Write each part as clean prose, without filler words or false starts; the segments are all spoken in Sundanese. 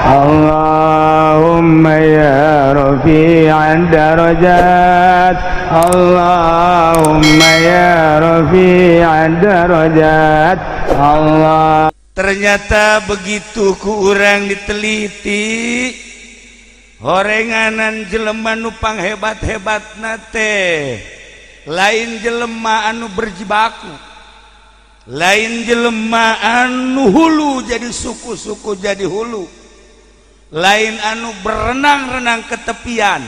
Allahumma ya rafi'ad darajat, Allahumma ya rafi'ad darajat, Allah. Ternyata begitu ku urang diteliti, horenganan jelema nu panghebat-hebatna teh lain jelema anu berjibaku, lain jelema anu hulu jadi suku-suku jadi hulu, lain anu berenang-renang ke tepian,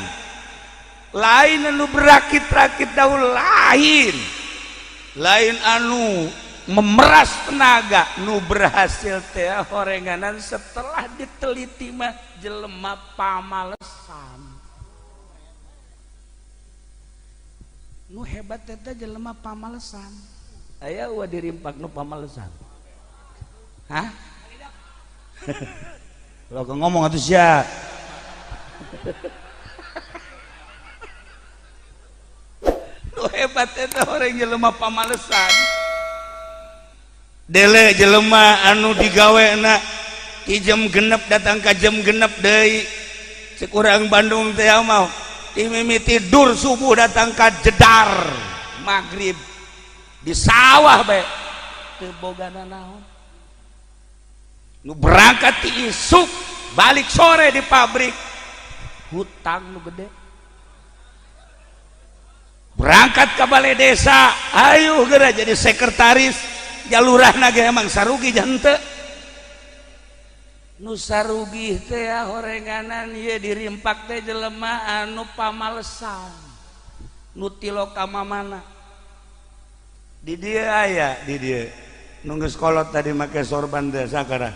lain anu berakit-rakit daun, lain lain anu memeras tenaga. Nu berhasil teh horenganan setelah diteliti mah jelema pamalesan. Nu hebat teh jelema pamalesan. Aya wa dirimpak nu pamalesan. Hah? Lo ngomong atuh sia. Nu hebat teh orang jelema pamalesan. Dele jelema anu digawena ti jam 6 datang ka jam 6 deui. Cek urang Bandung teh mah ti mimiti tidur subuh datang ka jedar magrib di sawah bae teu boga nanaon. Nu berangkat ti isuk balik sore di pabrik, hutang nu gede. Berangkat ke balai desa, ayo geura jadi sekretaris jalurahna ge emang sarugi jante. Nu sarugi teh horenganan ieu dirimpak teh jelema anu pamalesan, nu tiloka mamana. Di dieu aya, di dieu nu geus kolot tadi make sorban teh sakara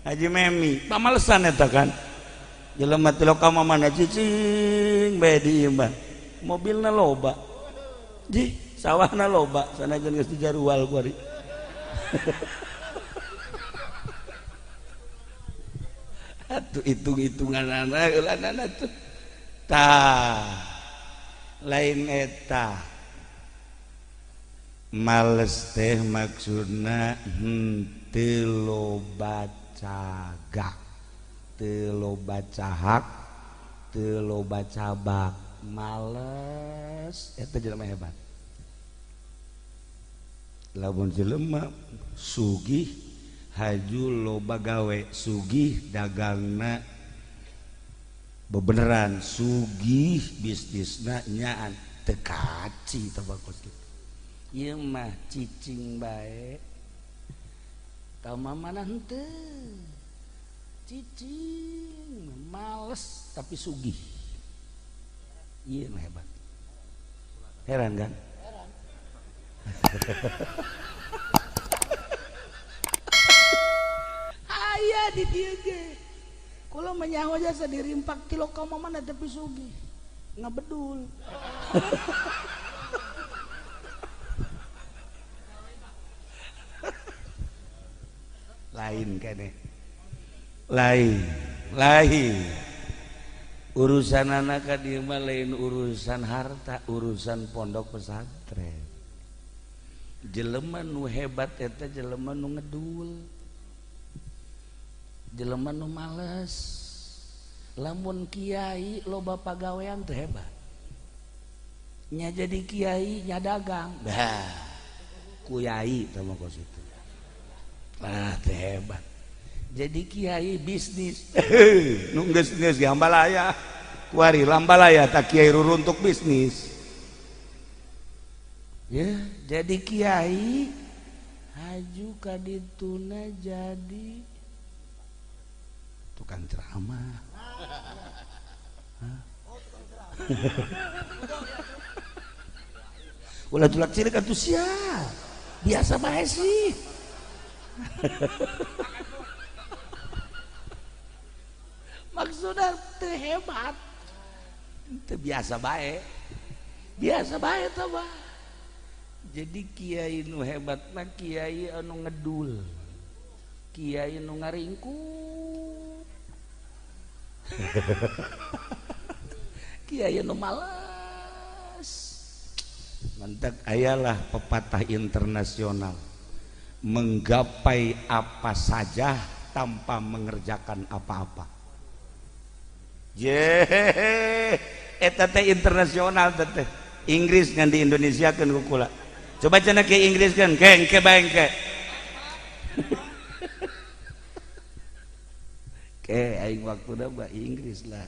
Haji Memi pamalesan eta kan. Jelema tiloka mamana cicing bae di imah, mobilna loba, ji sawahna loba, sanajan geus dijarual kuari. Atuh hitung-hitunganana eulanana tuh. Tah lain eta males teh maksudna henteu loba cagak, teu loba cahak, teu loba cabak, males eta jelema hebat. Lamun jelema sugih haju loba gawe, sugih dagangna bebeneran, sugih bisnisna nyaan teu kaci teh bagus kitu. Ieu mah cicing bae ka mamana henteu, cicing males tapi sugih. Ieu mah hebat. Heran kan? Heran. Aya di dieu ge. Kula menyaho jasa dirimpak kilo ka mamana tapi sugih. Ngabedul. Lain kene. Lain, lain. Urusan anak ka dieu mah lain urusan harta, urusan pondok pesantren. Jelema nu hebat eta jelema nu ngedul, jelema nu males. Lamun kiai loba pagawean teh hebat. Nya jadi kiai nya dagang. Bah, kuyai teh mah kos itu. Ah, teh hebat. Jadi kiai bisnis. Nu geus-geus ge hambalaya. Kuari lambalaya tak kiai ruruntuk bisnis. Ya, jadi kiai haju ka dituna jadi tukang ceramah. Ulah tulak cilik atuh sia. Biasa bae sih. Maksudnya teu hebat. Teu biasa bae. Biasa bae teh mah. Jadi kiai nu hebat mah kiai anu ngedul, kiai nu ngaringkuk, kiai anu malas. Mantak ayalah pepatah internasional, menggapai apa saja tanpa mengerjakan apa-apa. Ye, eta teh internasional teh. Inggris ngan di Indonesia kan ku kula. Coba cenah ke Inggris kan, ke engke bae engke. Ke aing waktuna mah Inggris lah.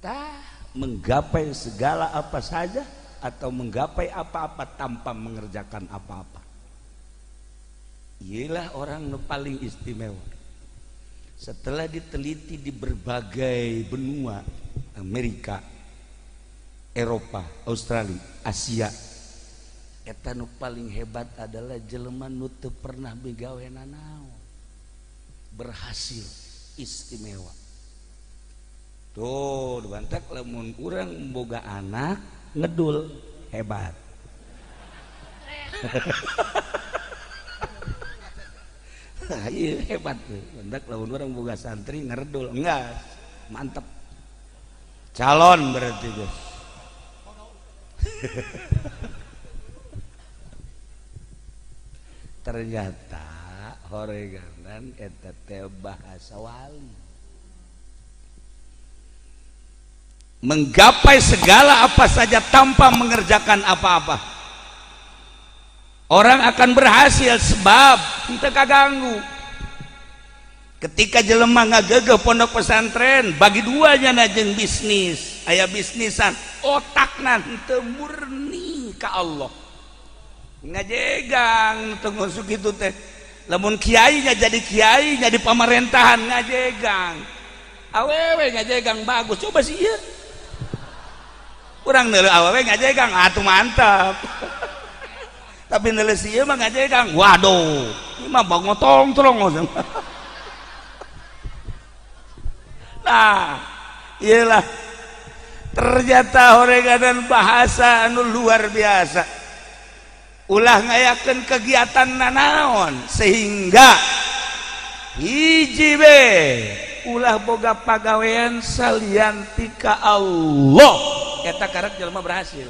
Tah menggapai segala apa saja atau menggapai apa-apa tanpa mengerjakan apa-apa. Ialah orang nu paling istimewa. Setelah diteliti di berbagai benua, Amerika, Eropa, Australia, Asia, eta nu paling hebat adalah jelema nu teu pernah migawe nanaon, berhasil istimewa. Tuh, dibantak lamun urang boga anak ngedul hebat. Iya hebat tuh. Bentak lamun orang boga santri ngerdul, enggak, mantep. Calon berarti guys. Ternyata horeganan eta teh bahasa wali. Menggapai segala apa saja tanpa mengerjakan apa-apa. Orang akan berhasil sebab henteu kaganggu. Ketika jelema ngagegeh pondok pesantren, bagi duanya jeung bisnis, aya bisnisan, otakna henteu murni ka Allah. Ngajegang teu ngusuk kitu teh. Lamun kiainya jadi kiai, jadi pamarentahan ngajegang. Awewe ngajegang bagus, coba sih ieu. Urang neuleuh awewe ngajegang, atuh mantap. Tapi neuleuh si ieu mah ngajegang, waduh, ieu mah bangotong tolong. Nah, iyalah ternyata horeganan bahasa anu luar biasa. Ulah ngayakeun kegiatan nanaon sehingga hiji be ulah boga pagawean salian ti ka Allah, eta karek jelema berhasil.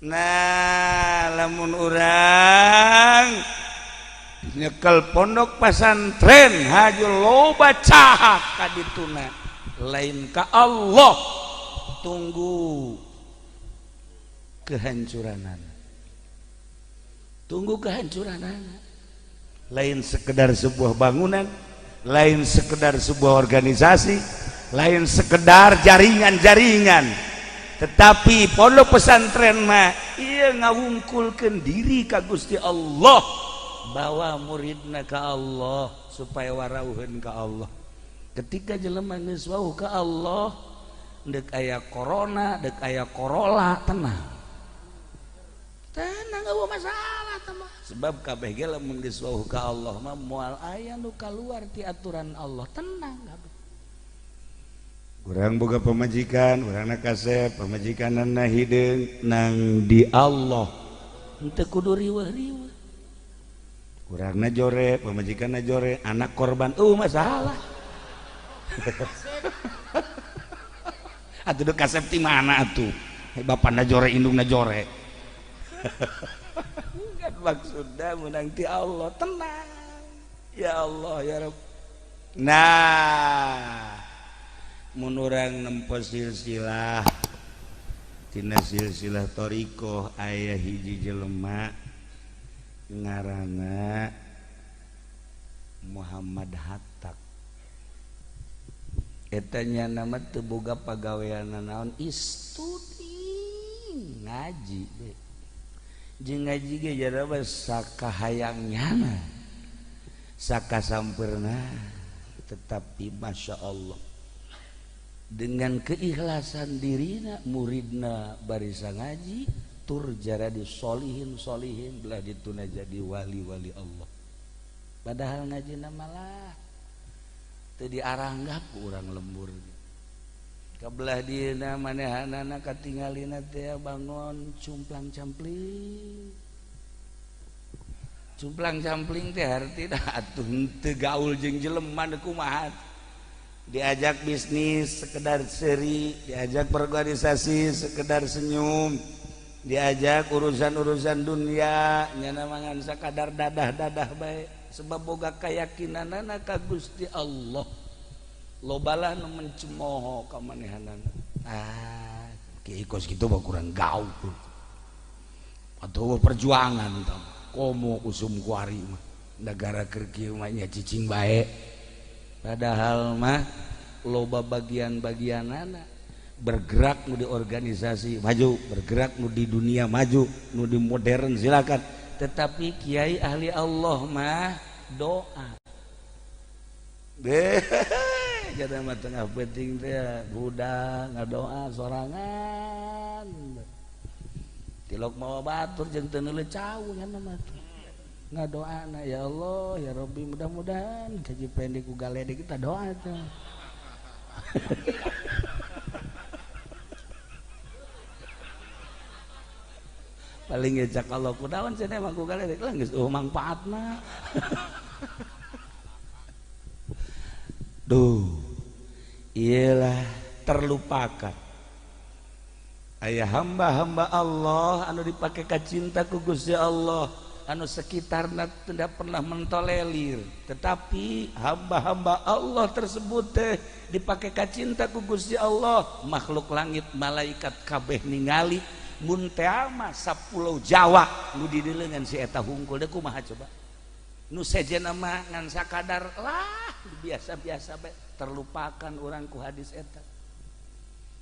Nah, lamun urang nyekel pondok pesantren haju loba cahak ka dituna lain ka Allah, tunggu kehancuranana, tunggu kehancuranana. Lain sekedar sebuah bangunan, lain sekedar sebuah organisasi, lain sekedar jaringan-jaringan, tetapi pondok pesantren mah ieu ngawungkulkeun diri ka Gusti Allah, bawa muridna ka Allah supaya warauheun ka Allah. Ketika jelema geus wauh ka Allah, deuk aya corona, deuk aya corola, tenang. Tenang, eueuh masalah teh mah. Sebab kabeh ge lamun geus wauh ka Allah mah moal aya nu kaluar ti aturan Allah, tenang kabeh. Urang boga pamajikan, urangna kasep, pamajikanna hideung nang di Allah. Henteu kudu riweuh-riweuh. Urangna jore, pamajikanna jore, anak korban, masalah. Atuh deuk kasep ti mana atuh? Bapana jore, indungna jore. Kan maksudna menang ti Allah, tenang. Ya Allah ya Rabb. Nah, mun urang nempo silsilah tina silsilah thariqah aya hiji jelema ngaranna Muhammad Hatta. Eta nya nama teu boga pagawean naon, istudi ngaji be. Jeung ngaji ge jaraba sakahayang nyana, sakasampeurna, tetapi masya Allah dengan keikhlasan dirina muridna barisa ngaji tur jara disolihin solihin belah dituna jadi wali-wali Allah. Padahal ngajina malah teu diaranggap ku urang lembur. Kabelah dieuna manehanana katingalina teh bangun cumplang campling. Cumplang campling teh hartina atuh teu gaul jeung jelema kumaha. Diajak bisnis sekedar seri, diajak berorganisasi sekedar senyum, diajak urusan-urusan dunia nyana mangan sakadar dadah-dadah bae. Sebab boga keyakinanana ka Gusti Allah. Lobalah nu mencemooh ka manehanana. Ah, kiai kos kitu mah kurang gaul. Atau perjuangan tah. Komo usum kuari mah. Negara keur kieu mah nya cicing bae. Padahal mah loba bagian-bagianana bergerak nu di organisasi maju, bergerak nu di dunia maju, nu di modern silakan. Tetapi kiai ahli Allah mah doa. Deh, jadi mah tengah penting teh budak ngadoa sorangan. Tilok mawa batur jeung teu neuleuh cau nya mah. Ngadoana ya Allah, ya Rabbi mudah-mudahan gaji pendek ku galedek kita doa teh. Paling ngejak Allah kudawan cenah mah ku galedek lah geus eueuh mangpaatna. Duh, iyalah terlupakan. Aya hamba-hamba Allah anu dipake ka cinta ku Gusti Allah, anu sekitarna tidak pernah mentolerir, tetapi hamba-hamba Allah tersebut teh dipake ka cinta ku Gusti Allah, makhluk langit malaikat kabeh ningali mun teh mah sapulau Jawa nu didelengan si eta hungkul deui kumaha coba. Nu sejenna mah ngan sakadar lah biasa-biasa bae, terlupakan urang ku hadis eta.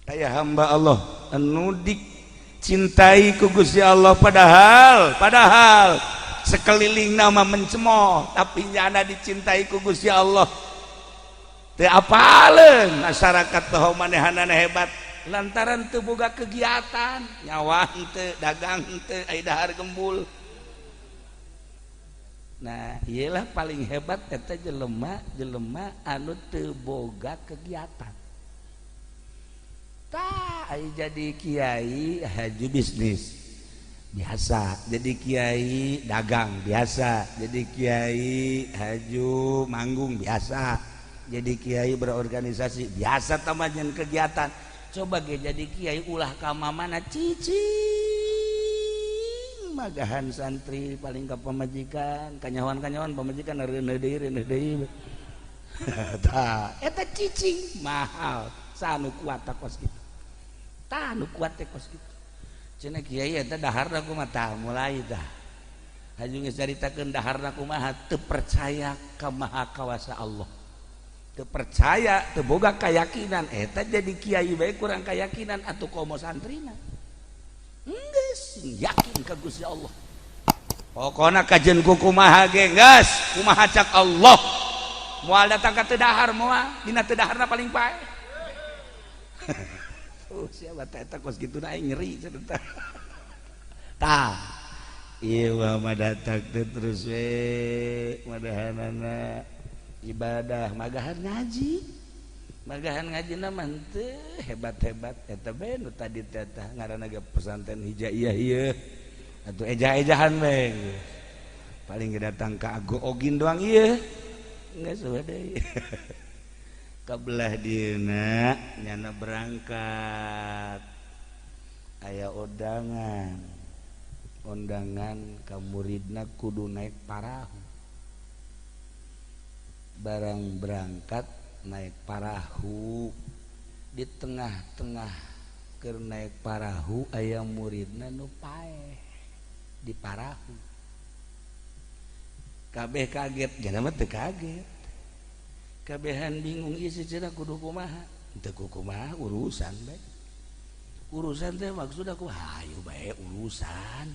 Aya hamba Allah anu dicintai ku Gusti Allah padahal sekeliling nama mencemooh tapi nyana dicintai ku Gusti Allah. Teu apaleun masyarakat teh manehanana hebat lantaran teu boga kegiatan, nyawa henteu, dagang henteu, aya dahar gembul. Nah, iyalah paling hebat eta jelema anu teu boga kegiatan. Tah, aya jadi kiai haju bisnis biasa, jadi kiai dagang biasa, jadi kiai haju manggung biasa, jadi kiai berorganisasi biasa tamajan kegiatan. Coba ge jadi kiai ulah ka mamana cicing magahan santri paling ka pamajikan, kanyawan-kanyawan pamajikan reuneuh deui. Tah, eta cicing mahal, sanu kuat kos kitu. Tah nu kuat teh kos kitu. Cenah kiai eta daharna kumaha tah mulai tah. Haju geus caritakeun daharna kumaha teu percaya ka Maha Kawasa Allah. Teu percaya, teu boga keyakinan eta jadi kiai bae kurang keyakinan atuh komo santrina. Geus yakin ka Gusti Allah. Pokona kajeun ku kumaha ge geus, kumaha cak Allah. Moal datang ka teu dahar moal, dina teu daharna paling pae. Oh, siapa eta kos kitu na aing nyeri cenah. Tah, ieu mah datang teh terus we madahanana ibadah magahan ngaji. Magahan ngajina mah teu hebat-hebat eta bae nu tadi teh tah ngaranna ge pesantren hijaiyah ieu. Atuh ejah-ejahan we. Paling ge datang ka Ago Ogin doang ieu. Geus we deui. Kabelah dieuna nyana berangkat aya undangan ka muridna kudu naik parahu. Barang berangkat naik parahu, di tengah-tengah keur naik parahu aya muridna nu paeh di parahu. Kabeh kaget, jana mah teu kaget. Kabehan bingung ieu si cenah kudu kumaha? Teu kumaha urusan bae. Urusan teh maksud aku hayu bae urusan.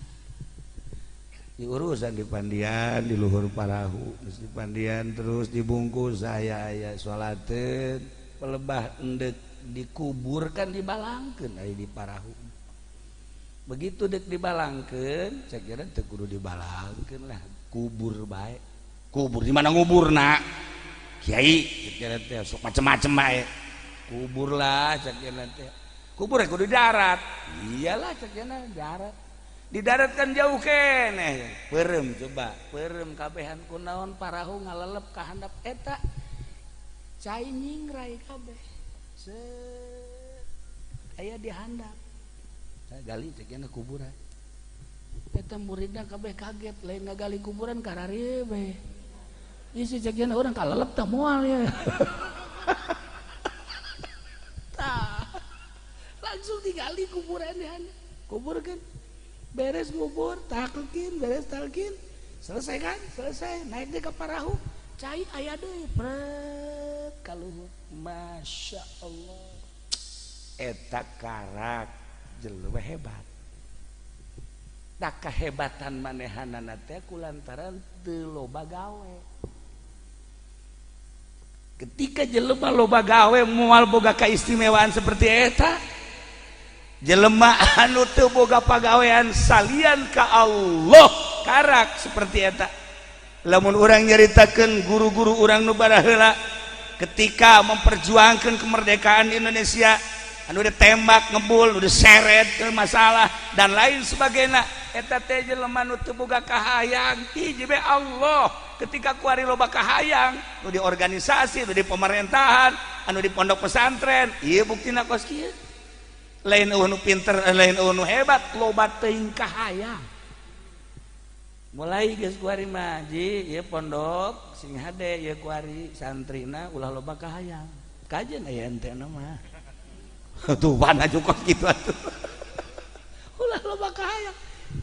Di urusan di pandian di luhur parahu, terus di pandian terus dibungkus aya aya salateun, pelebah endek dikuburkan dibalangkeun aya di parahu. Begitu dek dibalangkeun, saya kira teu kudu dibalangkeun lah, kubur bae. Kubur di mana nguburna? Kiai kira teh sok macem-macem bae. Kubur lah cek teh. Kubur kudu di darat. Iyalah cek darat. Di darat kan jauh keneh. Peureum coba, peureum kabehan kunaon parahu ngalelep ka handap eta. Cai nyingrai kabeh. Set aya di handap. Gali cek kuburan. Eta muridna kabeh kaget, lain ngagali kuburan kararieu bae. Isi cekian orang kalelep tah moal ya. Tah. Langsung digali kuburannya. Kuburkeun. Beres ngubur, talkin, beres talkin. Selesai kan? Selesai. Naik deh ke parahu. Cai aya deui, pret kaluhur. Masya Allah. Eta karak jelema hebat. Tak kehebatan manehanana teh kulantaran teu loba gawe. Ketika jelema loba gawe moal boga kaistimewaan seperti eta. Jelema anu teu boga pagawean salian ka Allah karak seperti eta. Lamun urang nyaritakeun guru-guru urang nu baraheula ketika memperjuangkan kemerdekaan Indonesia, anu ditembak ngebul, nu diseret ke masalah dan lain sebagainya, eta teh jelema nu teu boga kahayang hiji bae Allah. Ketika kuari loba kahayang nu di organisasi, nu di pemerintahan, anu di pondok pesantren, ieu buktina kos kieu. Lain eueuh nu pinter, lain eueuh nu hebat, loba teuing kahayang. Mulai geus kuari mah ji ieu pondok sing hade ieu kuari santrina ulah loba kahayang. Kajen aya entena mah. Tuh pana kos kitu atuh. Ulah loba kahayang.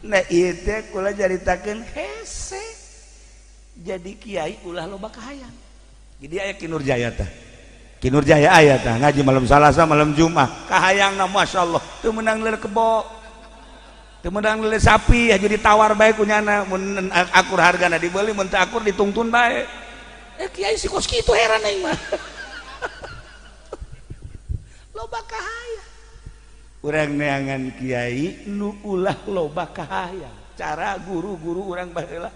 Nah ieu teh kula caritakeun hese. Jadi kiai ulah loba kahayang. Jadi aya Ki Nurjaya tah. Ki Nurjaya aya tah ngaji malam Salasa malam Jumat. Kahayangna masyaallah teu meunang leuleut kebo. Teu meunang leuleut sapi aja ditawar bae ku nyana mun akur hargana dibeli mun teu akur ditungtun bae. Kiai si kos kitu heran aing mah. Loba kahayang. Urang neangan kiai nu ulah loba kahayang. Cara guru-guru urang baheula.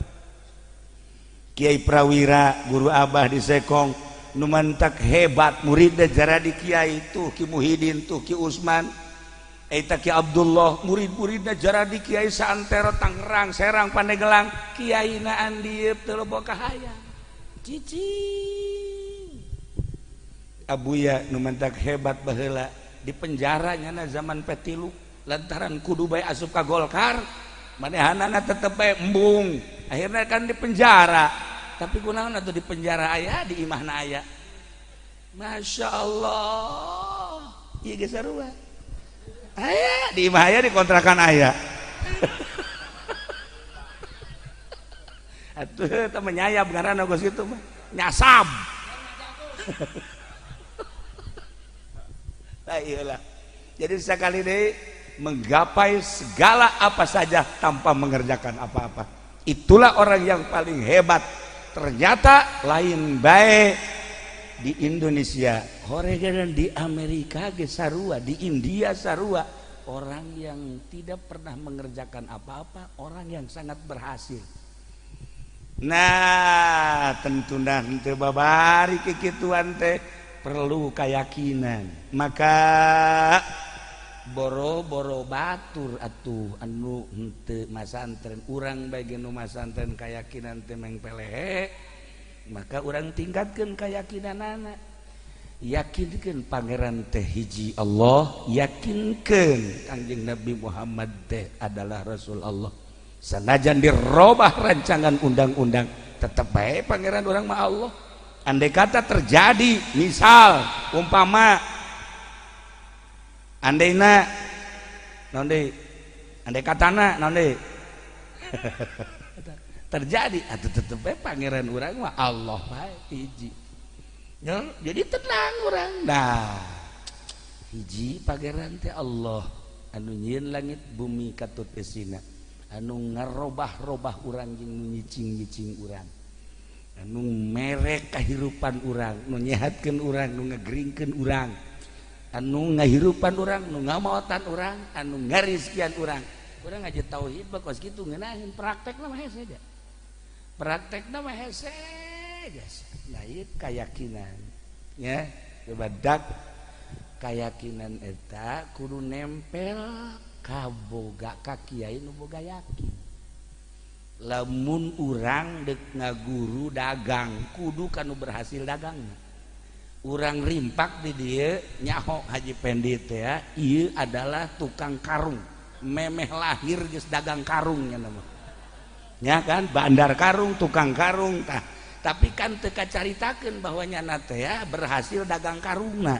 Kiai Prawira, guru Abah di Sekong, nu mantak hebat muridna jaradi kiai tuh Ki Muhidin tuh Ki Usman, eta Ki Abdullah, murid-muridna jaradi kiai saantero Tangerang, Serang, Pandeglang, kiaina andieu teu loba kahayang. Cicing. Abuya nu mantak hebat baheula di penjara nyana zaman P3 lantaran kudu bae asup ka Golkar, manehanana tetep bae embung. Akhirnya kan di penjara. Tapi kunaon atuh di penjara aya di imahna aya. Masya Allah. Ieu geus sarua. Aya di imah aya di kontrakan aya. Atuh eta mah nyayab ngaranna geus kitu mah. Nyasab. Nah, iyalah. Jadi sekali deui menggapai segala apa saja tanpa mengerjakan apa-apa. Itulah orang yang paling hebat. Ternyata lain baik di Indonesia, horegan di Amerika ge sarua, di India sarua. Orang yang tidak pernah mengerjakan apa-apa, orang yang sangat berhasil. Nah, tentuna henteu babari kikituan teh perlu keyakinan. Maka boro-boro batur atuh anu henteu masantren, urang bae ge nu masantren keyakinan teh mengpelehe, maka urang tingkatkeun keyakinanana. Yakinkeun pangeran teh hiji Allah, yakinkeun Kangjeng Nabi Muhammad teh adalah Rasul Allah. Sanajan dirobah rancangan undang-undang, tetep bae pangeran urang mah Allah. Andai kata terjadi misal umpama andaina naon deui, andai katana naon deui terjadi atuh tetep bae pangeran urang mah Allah bae hiji. Ya, jadi tenang urang. Nah, hiji pangeran teh Allah anu nyieun langit bumi katut esina, anu ngarobah-robah urang jeung nu nyicing-nyicing urang, anu mere kahirupan urang, nu nyehatkeun urang, nu ngageringkeun urang, anu ngahirupan urang, nu ngamaotan urang, anu ngarizkian urang. Urang ngaji tauhid mah kos kitu ngeunaheun, praktekna mah hese ja. Praktekna mah hese geus. Nah, ieu kayakinan ya, badak kayakinan eta kudu nempel ka boga ka kiai nu boga yakin. Lamun urang deuk ngaguru dagang kudu kanu berhasil dagang. Urang rimpak di dieu nyaho Haji Pendi teh ya, ieu adalah tukang karung, memeh lahir geus dagang karung nya mah. Nya kan bandar karung, tukang karung tah. Tapi kan teu kacaritakeun bahwa nyana teh ya berhasil dagang karungna.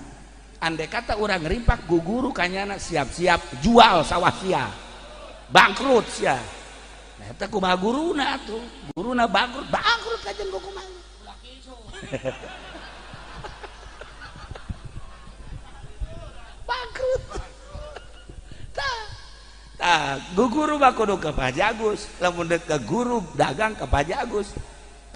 Andai kata urang rimpak guguru kanyana siap-siap jual sawah sia. Bangkrut sia. Nah eta kumaha guruna atuh? Guruna bangkrut, bangkrut kajen kumaha. Bangkrut. Tah, guru mah kudu ka Pak Haji Agus, lamun deuk ka guru dagang ka Pak Haji Agus.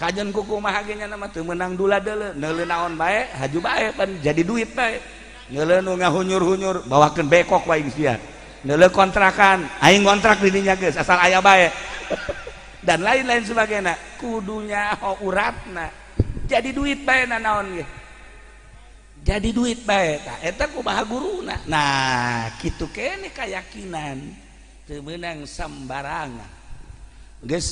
Kajen kumaha ge nya mah teu meunang dula deuleu, neuleu naon bae, haju bae pan jadi duit bae. Neuleu nu ngahunyur-hunyur, bawakeun bekok wae sia. Neuleu kontrakan, aing ngontrak di dinya geus asal aya bae. Dan lain-lain sebagainya, kudunya uratna. Jadi duit bae na naon ge. Jadi duit bae tah eta kumaha guruna. Nah, kitu keneh kayakinan. Teu meunang sembarangan. Geus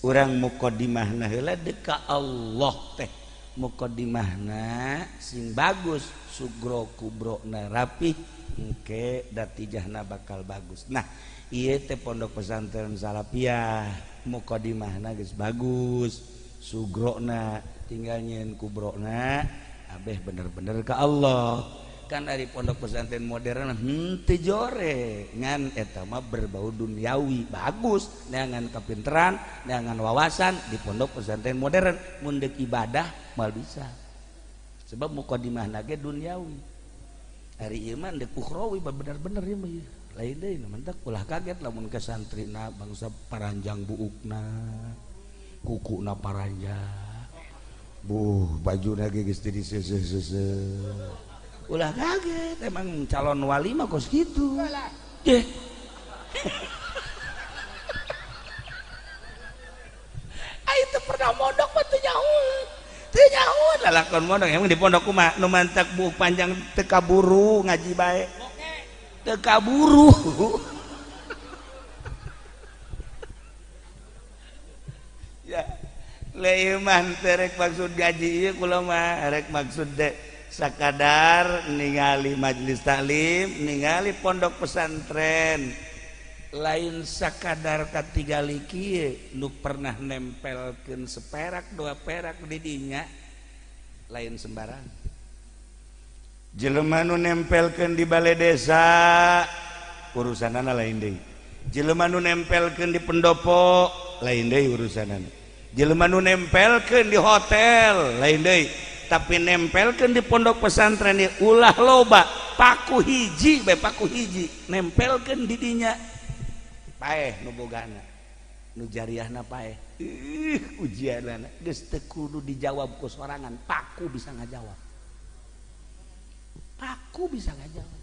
urang muqaddimahna heula deuk ka Allah teh. Muqaddimahna sing bagus, sugro kubrona rapih, engke datijahna bakal bagus. Nah, ieu teh pondok pesantren Salafiyah, muqaddimahna geus bagus, sugrona tinggal nyieun kubrona abeh bener-bener ka Allah. Kan dari pondok pesantren modern henteu jore ngan eta mah berbau duniawi bagus neangan kapinteran neangan wawasan di pondok pesantren modern mun deuk ibadah moal bisa sebab mukadimahna ge duniawi. Ari ieu mah deuk ukhrawi bener-bener ieu mah lain deui mantak ulah kaget lamun ke santrina bangsa paranjang buukna kukuna paranjang buh bajuna ge geus jadi seuseuh-seuseuh. Ulah kaget, emang calon wali mah kos gitu. Ye. Aing teu pernah mondok mah teu nyahueun. Teu nyahueun lalakon mondok emang di pondok kumaha nu mantak buuk panjang teu kaburu ngaji bae. Teu kaburu. Ya, leuwih mah teu rek maksud gaji ieu kula mah rek maksud de sakadar ningali majelis taklim, ningali pondok pesantren, lain sakadar katingali kieu nu pernah nempelkeun seperak dua perak di dinya, lain sembarang. Jelema nu nempelkeun di balai desa urusanana lain deui. Jelema nu nempelkeun di pendopo lain deui urusanana. Jelema nu nempelkeun di hotel lain deui. Tapi nempelkan di pondok pesantren ini ulah loba paku hiji bae paku hiji nempelkan di dinya paeh nu bogana nu jariahna paeh ujianana geus teu kudu dijawab ku sorangan paku bisa ngajawab paku bisa ngajawab.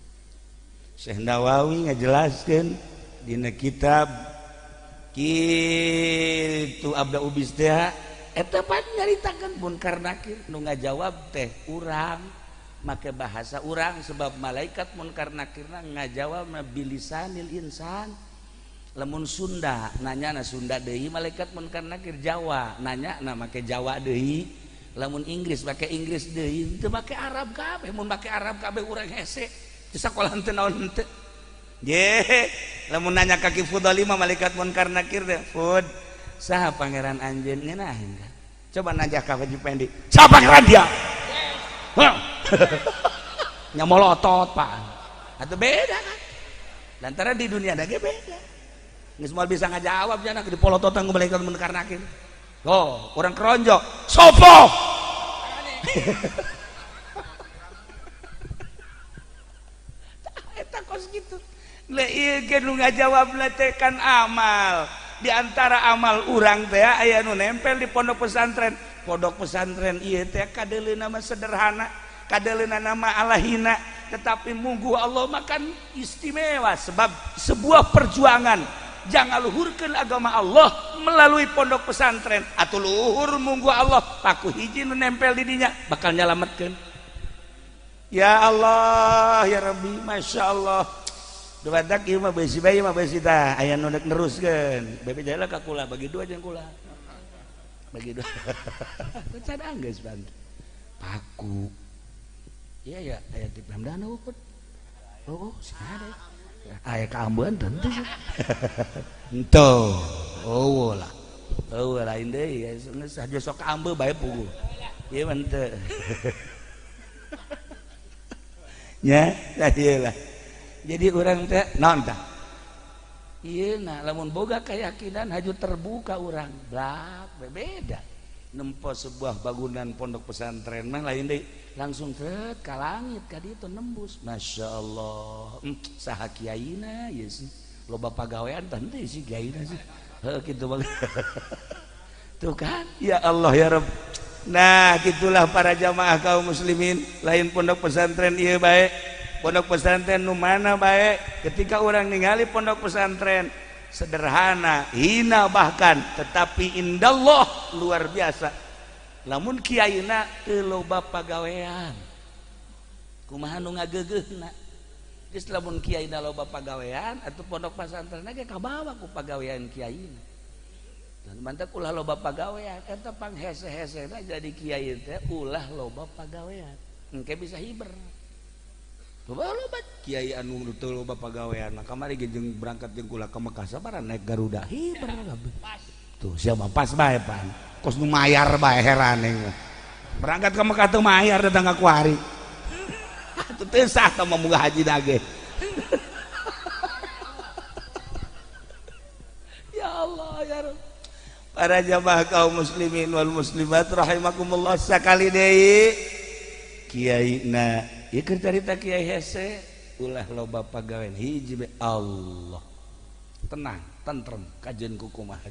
Syekh Nawawi ngajelaskeun dina kitab kitu abda ubis teh eta pan nyaritakeun Munkar Nakir nu ngajawab teh urang make bahasa urang sebab malaikat Munkar Nakirna ngajawab bilisanil insan. Lamun Sunda nanya na Sunda deui malaikat Munkar Nakir Jawa nanya na make Jawa deui lamun Inggris make Inggris deui teu make Arab kabeh mun make Arab kabeh urang hese di sakolah teu naon henteu. Ye lamun nanya ka Ki Fudhali mah malaikat Munkar Nakir teh Fud saha pangeran anjeun ngeunaheun kan? Coba nanya ka Haji Pendi, saha pangeran dia? Nya molotot Pak. Atuh beda kan? Lantaran di dunia da ge beda. Geus moal bisa ngajawab nya di polototan ku malaikat Munkar Nakir. Oh, urang keronjok. Sopo? Eta kos kitu. Lah ieu ge nu ngajawab teh kan amal. Di antara amal urang teh aya nu nempel di pondok pesantren. Pondok pesantren ieu teh kadeuleuna mah sederhana, kadeuleuna nama alahina, tetapi mungguh Allah mah kan istimewa sebab sebuah perjuangan jangan luhurkeun agama Allah melalui pondok pesantren. Atuh luhur mungguh Allah paku hiji nu nempel di dinya bakal nyalametkeun. Ya Allah ya Rabbi, Masya Allah. Dubadak ieu mah beusi bae mah beusi tah aya nu deuk neruskeun. Bebe jalan ka kula bagi dua jeung kula. Bagi dua. Can anggeus ban. Paku. Iya ya aya di Pramdana upet. Oh, sing ada. Aya kaambeun tentu. Henteu. Oh lah. Eueuh lain deui geus hajo sok ambe bae puguh. Ieu mah teu. Nya, tah ieu lah. Jadi urang teh naon tah? Ieu na lamun boga keyakinan haju terbuka urang. Blak beda. Nempo sebuah bangunan pondok pesantren mah lain deui langsung tret ka langit ka ditu nembus. Masya Allah. Saha kiaina ieu sih. Loba pagawean tah henteu sih kiaina sih. Heuh kitu mah. Tuh kan? Ya Allah ya Rabb. Nah, gitulah para jamaah kaum muslimin, lain pondok pesantren ieu bae. Pondok pesantren nu mana bae, ketika orang ningali pondok pesantren sederhana, hina bahkan, tetapi indallah luar biasa. Lamun kiaina teu loba pagawean. Kumaha nu ngageugeuhna? Geus lamun kiaina loba pagawean atuh pondok pesantren ge kabawa ku pagawean kiaina. Mantap ulah loba pagawean eta panghese-hesena jadi kiai teh ulah loba pagawean engke bisa hiber. Loba loba kiai anu teu loba pagawean mah kamari ge jeung berangkat jeung kula ka Mekah sabaraha naik Garuda hiber kabeh. Tuh siapa pas bae pan kos nu mayar bae heran mah. Berangkat ka Mekah teu mayar datang ka kuari. Atuh teu sah tah mah munggah haji dage. Ya Allah ya Rabb. Para jamaah kaum muslimin wal muslimat rahimakumullah sakali deui kiai na ieu keur carita kiai hese ulah loba pagawean hiji be Allah tenang tentrem kajeun ku kumaha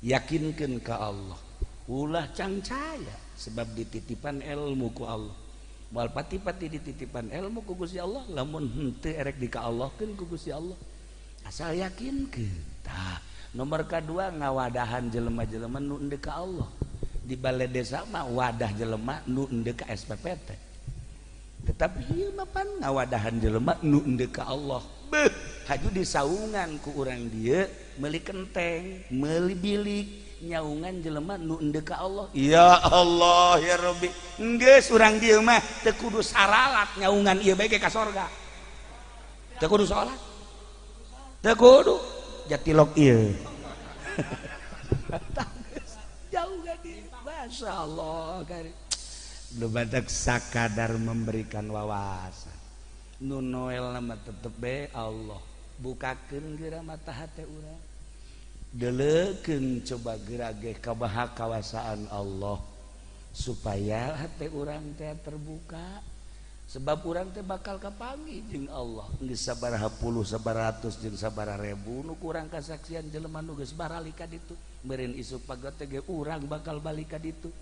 yakinkeun ka Allah ulah cangcaya sebab dititipan ilmu ku Allah moal pati-pati dititipan ilmu ku Gusti Allah lamun henteu erek di ka Allahkeun ku Gusti Allah asal yakinkeun tah. Nomor kedua ngawadahan jelema-jelema nu endeu ka Allah. Di balai desa mah wadah jelema nu endeu ka SPPT. Tetapi ieu mah pan ngawadahan jelema nu endeu ka Allah. Beuh, haju disaungan ku urang dieu meuli kenteng, meuli bilik, nyaungan jelema nu endeu ka Allah. Ya Allah ya Rabbi. Geus urang dieu mah teu kudu saralat nyaungan ieu bae ka sorga. Teu kudu salat. Teu kudu jatilok ieu. Jauh gadi. Masya Allah. Lu badak sakadar memberikan wawasan. Nu Noel nama tetep be Allah. Bukakeun geura mata hate urang. Deleukeun coba geura ge ka baha kawasaan Allah supaya hate urang teh terbuka. Sebab urang teh bakal kapanggih jeung Allah. Geus sabaraha puluh, sabaratus jeung sabaraha ribu nu kurang kasaksian jelema nu geus baralik ka ditu. Meureun isuk pagot teh ge urang bakal balik ka ditu.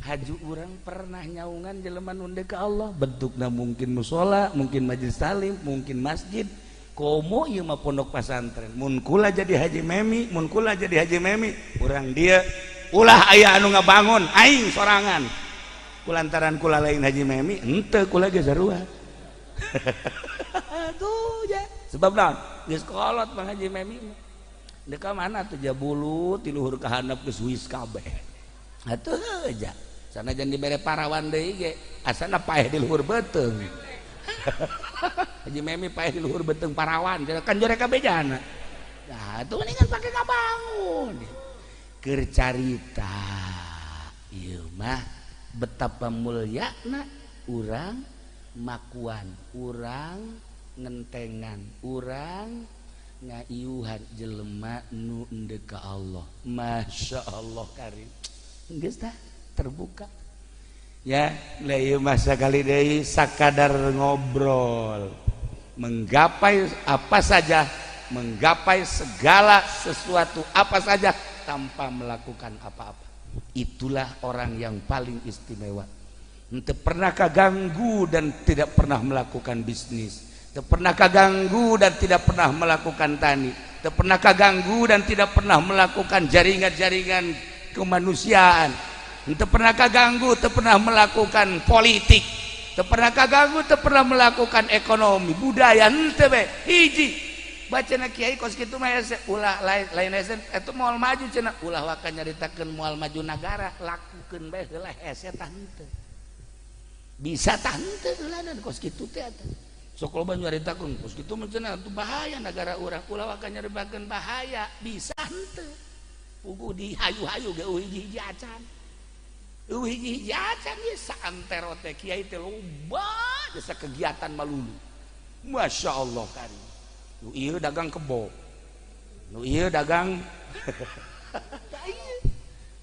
Haju urang pernah nyaungan jelema nu ndek ka Allah, bentukna mungkin musala, mungkin majelis talim, mungkin masjid. Komo ieu mah pondok pesantren. Mun kula jadi Haji Memi, mun kula jadi Haji Memi, urang dieu ulah aya anu ngabangun aing sorangan. Kulantaran kula lain Haji Memi henteu kula ge sarua. Tuh ya sebab naon geus kolot mah Haji Memi mah. Deuk ka mana tuh jabulu ti luhur ka handap geus wis kabeh. Atuh aja sanajan dibere parawan deui ge asana paeh di luhur beuteung. Haji Memi paeh di luhur beuteung parawan kan jore kabeh jana. Nah atuh mendingan pake kabangun. Keur carita ieu mah betapa mulyana urang makuan, urang ngentengan, urang ngaiuhan jelema nu endeu ka Allah. Masya Allah karim. Geus tah terbuka. Ya, lah ieu mah sakali deui sakadar ngobrol, menggapai apa saja, menggapai segala sesuatu apa saja tanpa melakukan apa-apa. Itulah orang yang paling istimewa. Tidak pernah kaganggu dan tidak pernah melakukan bisnis. Tidak pernah kaganggu dan tidak pernah melakukan tani. Tidak pernah kaganggu dan tidak pernah melakukan jaringan-jaringan kemanusiaan. Tidak pernah kaganggu, tidak pernah melakukan politik. Tidak pernah kaganggu, tidak pernah melakukan ekonomi, budaya, henteu be. Hiji. Bacana kiai kos kitu mah hese ulah lain lain hese eta moal maju cenah ulah waka nyaritakeun moal maju nagara lakukeun bae heula hese tah henteu. Bisa tah henteu heula kos kitu teh atuh. Sok loba nyaritakeun kos kitu mah cenah atuh bahaya nagara urang ulah waka nyaritakeun bahaya bisa henteu. Puguh di hayu-hayu ge euweuh hiji-hiji acan. Euweuh hiji-hiji acan ieu saantero teh kiai teh loba jasa kegiatan malulu. Masya Allah kan. Nu ieu dagang kebo. Nu ieu dagang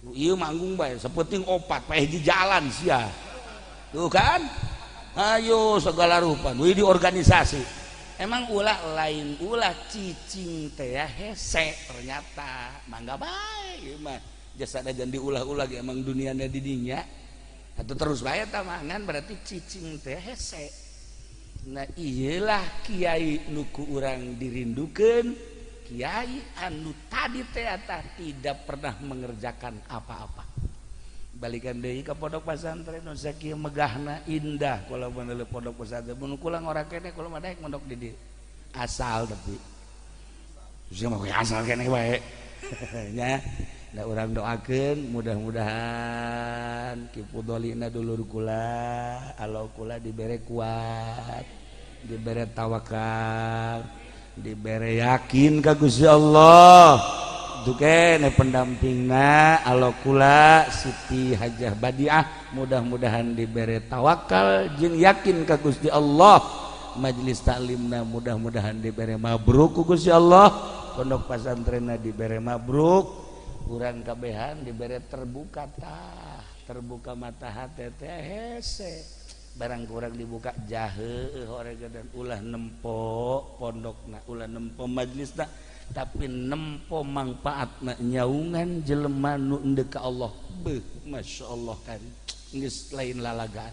nu ieu manggung bae sapenting opat paeh di jalan sia. Tuh kan? Ayo segala rupa nu di organisasi. Emang ulah lain ulah cicing teh ya hese ternyata mangga bae ieu mah jasa jangan diulah-ulah ge emang duniana di dinya atau terus bae tah mangan berarti cicing teh hese. Nah iyalah kiai nu ku urang dirindukeun, kiai anu tadi teh tidak pernah mengerjakan apa-apa. Balikan deui ka pondok pesantren nu sakieu megahna indah kula meuneuleuk pondok pesantren mun kula ngora keneh kula mah daek mondok di dieu asal tapi sia mah asal keneh bae nya. Da urang doakeun mudah-mudahan Ki Fudolina dulur kula alo kula dibere kuat, dibere tawakal, dibere yakin ka Gusti Allah. Duke pendampingna alo kula Siti Hajah Badiah mudah-mudahan dibere tawakal jeung yakin ka Gusti Allah. Majelis taklimna mudah-mudahan dibere mabruk ku Gusti Allah, pondok pasantrenna dibere mabruk, urang kabehan dibere terbuka tah, terbuka mata hati teh hese barang kurang dibuka jahe horega dan ulah nempo pondokna, ulah nempo majelisna, tapi nempo mangfaatna nyaungan jelema nu endek ka Allah. Beuh, Masya Allah kan geus lain lalagaan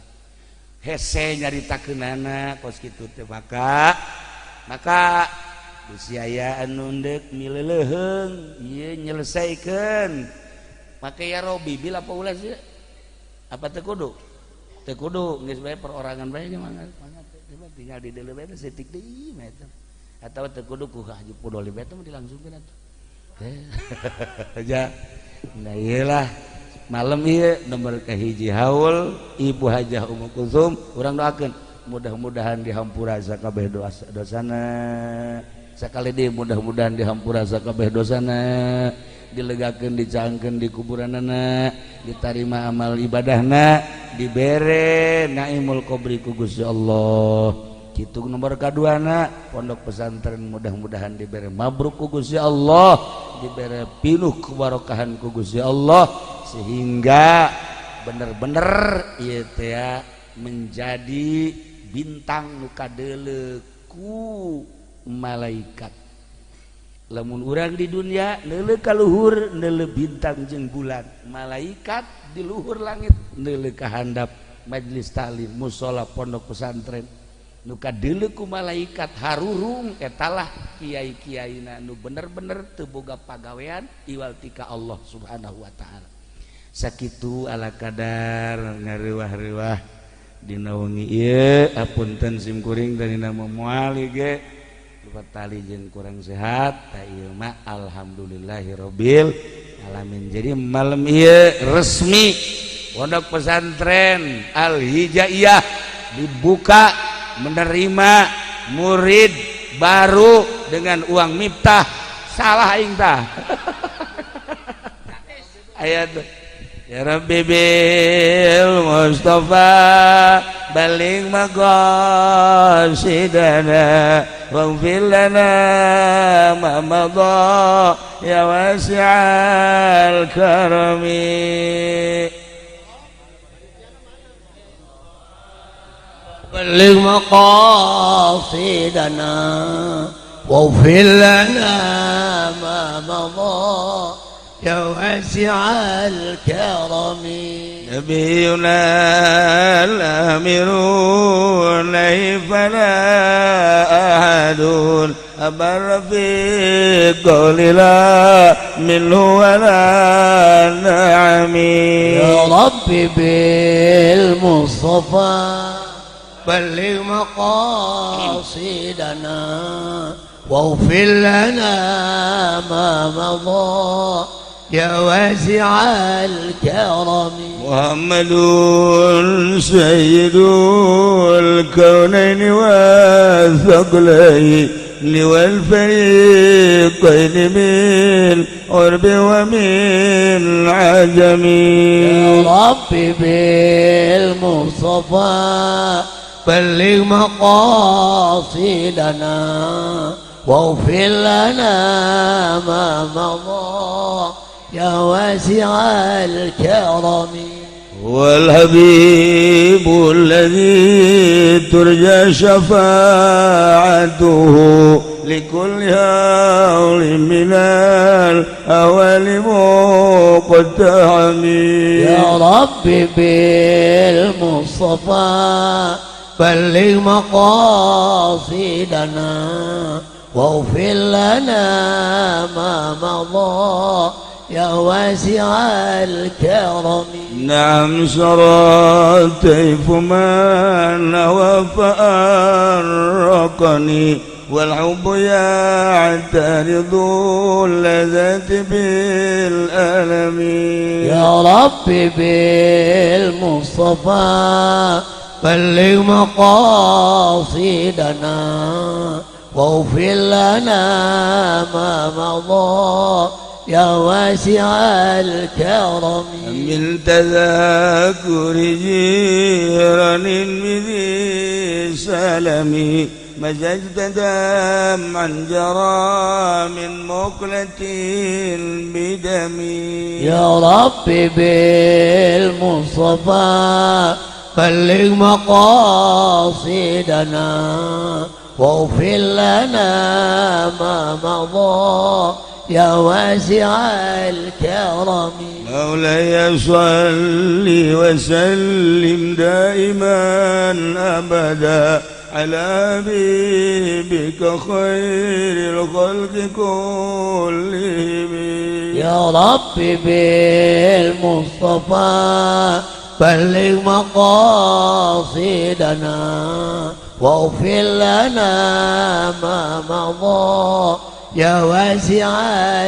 hese nyaritakeunana kos kitu teh. Maka bisi aya anu endek mileleuheung ieu nyelesaikeun make ya Robi bil apa ulah sih apa teu kudu teu kudu geus bae perorangan bae mangga tinggal di deuleu bae setik deui mah eta atau teu kudu ku Haji Pudoli bae teh dilangsungkeun atuh. Ja nah iyalah malam ieu nomor kahiji haul Ibu Hajah Ummu Kulsum urang doakeun mudah-mudahan dihampura sakabeh dosa dosana sakali deui mudah-mudahan dihampura sakabeh dosana, dilegakeun dicangkeun di kuburanana, ditarima amal ibadahna, dibere naimul qabri ku Gusti Allah. Kitu nomor kaduana pondok pesantren mudah-mudahan dibere mabruk ku Gusti Allah, dibere pinuh kebarokahan ku Gusti Allah sehingga bener-bener ieu teh menjadi bintang nu kadeuleu ku malaikat. Lamun urang di dunia neuleuh ka luhur neuleuh bintang jeung bulan, malaikat di luhur langit neuleuh ka handap majelis taklim musala pondok pesantren nu kadeuleu ku malaikat harurung etalah kiai-kiaina nu bener-bener teu boga pagawean iwal tika Allah Subhanahu wa taala. Sakitu ala kadar ngareuwah-reuwah dina wengi ieu apunten sim kuring dari nama moal ge tali jeung kurang sehat ta ieu mah alhamdulillahirabbil alamin. Jadi malam ieu resmi pondok pesantren Al Hijaiyah dibuka menerima murid baru dengan uang miftah. Salah aing tah ayat ya Rabbi bil Mustafa baligh maqasidana waghfir lana ma madha ya wasi'al karami. Baligh maqasidana waghfir lana ma madha ya wasi'al karami. Nabiyuna al-amirun fala ahadun abar fi qawli la minhu wala na'ami. Ya Rabbi bil Mustafa balligh maqasidana waghfir lana ma madha ya wasi'al karami. Muhammadun sayyidul kaunaini wa thaqlaini والفريقين من عرب ومن عجم. يا رب بالمصطفى بلغ مقاصدنا واغفر لنا ما مضى يا واسع الكرم. والحبيب الذي ترجى شفاعته لكل هول من الأهوال مقتحم. يا رب بالمصطفى بلغ مقاصدنا واغفر لنا ما مضى يا واسع الكرم. نعم، سرى طيف من وفارقني والحب يعترض اللذات بالألم. يا رب بالمصطفى بلغ مقاصدنا واغفر لنا ما مضى يا واسع الكرم. من تذاكر جيران بذي سلمي مزجت دمعا جرى من مقلة بدمي. يا رب بالمصطفى بلغ مقاصدنا واغفر لنا ما مضى يا واسع الكرم. مولاي صل وسلم دائما أبدا على حبيبك خير الخلق كلهم. يا رب بالمصطفى بلغ مقاصدنا واغفر لنا ما مضى يا واسع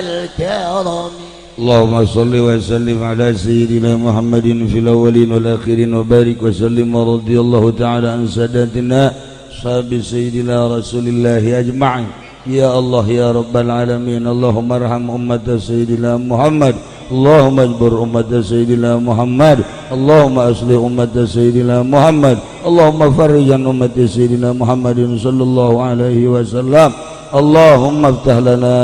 الكرم. اللهم صل وسلم على سيدنا محمد في الأولين والآخرين وبارك وسلم، ورضي الله تعالى عن ساداتنا أصحاب سيدنا رسول الله أجمعين. يا الله، يا رب العالمين، اللهم ارحم أمة سيدنا محمد، اللهم اجبر أمة سيدنا محمد، اللهم أصلح أمة سيدنا محمد، اللهم فرج عن أمة سيدنا محمد صلى الله عليه وسلم. اللهم افتح لنا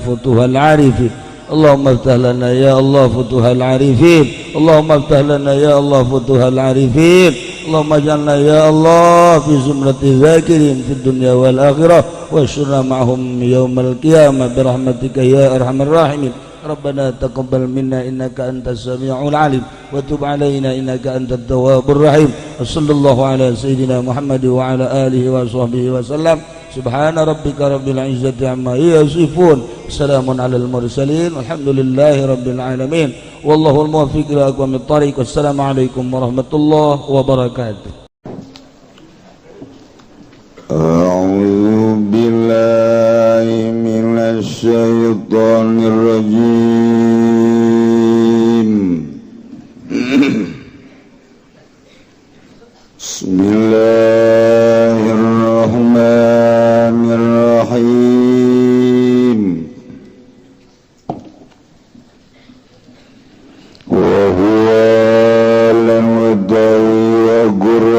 فتوح العارفين، اللهم افتح لنا يا الله فتوح العارفين، اللهم افتح لنا يا الله فتوح العارفين. اللهم اجعلنا يا الله في زمرة الذاكرين في الدنيا والآخرة، واحشرنا معهم يوم القيامة برحمتك يا أرحم الراحمين. ربنا تقبل منا إنك أنت السميع العليم، وتب علينا إنك أنت التواب الرحيم. وصلى الله على سيدنا محمد وعلى آله وصحبه وسلم. سبحان ربك رب العزة عما يصفون، سلام على المرسلين، والحمد لله رب العالمين، والله الموفق إلى أقوم الطريق. والسلام عليكم ورحمة الله وبركاته. أعوذ بالله من الشيطان الرجيم. بسم الله الرحمن الرحيم. وهو utawi guru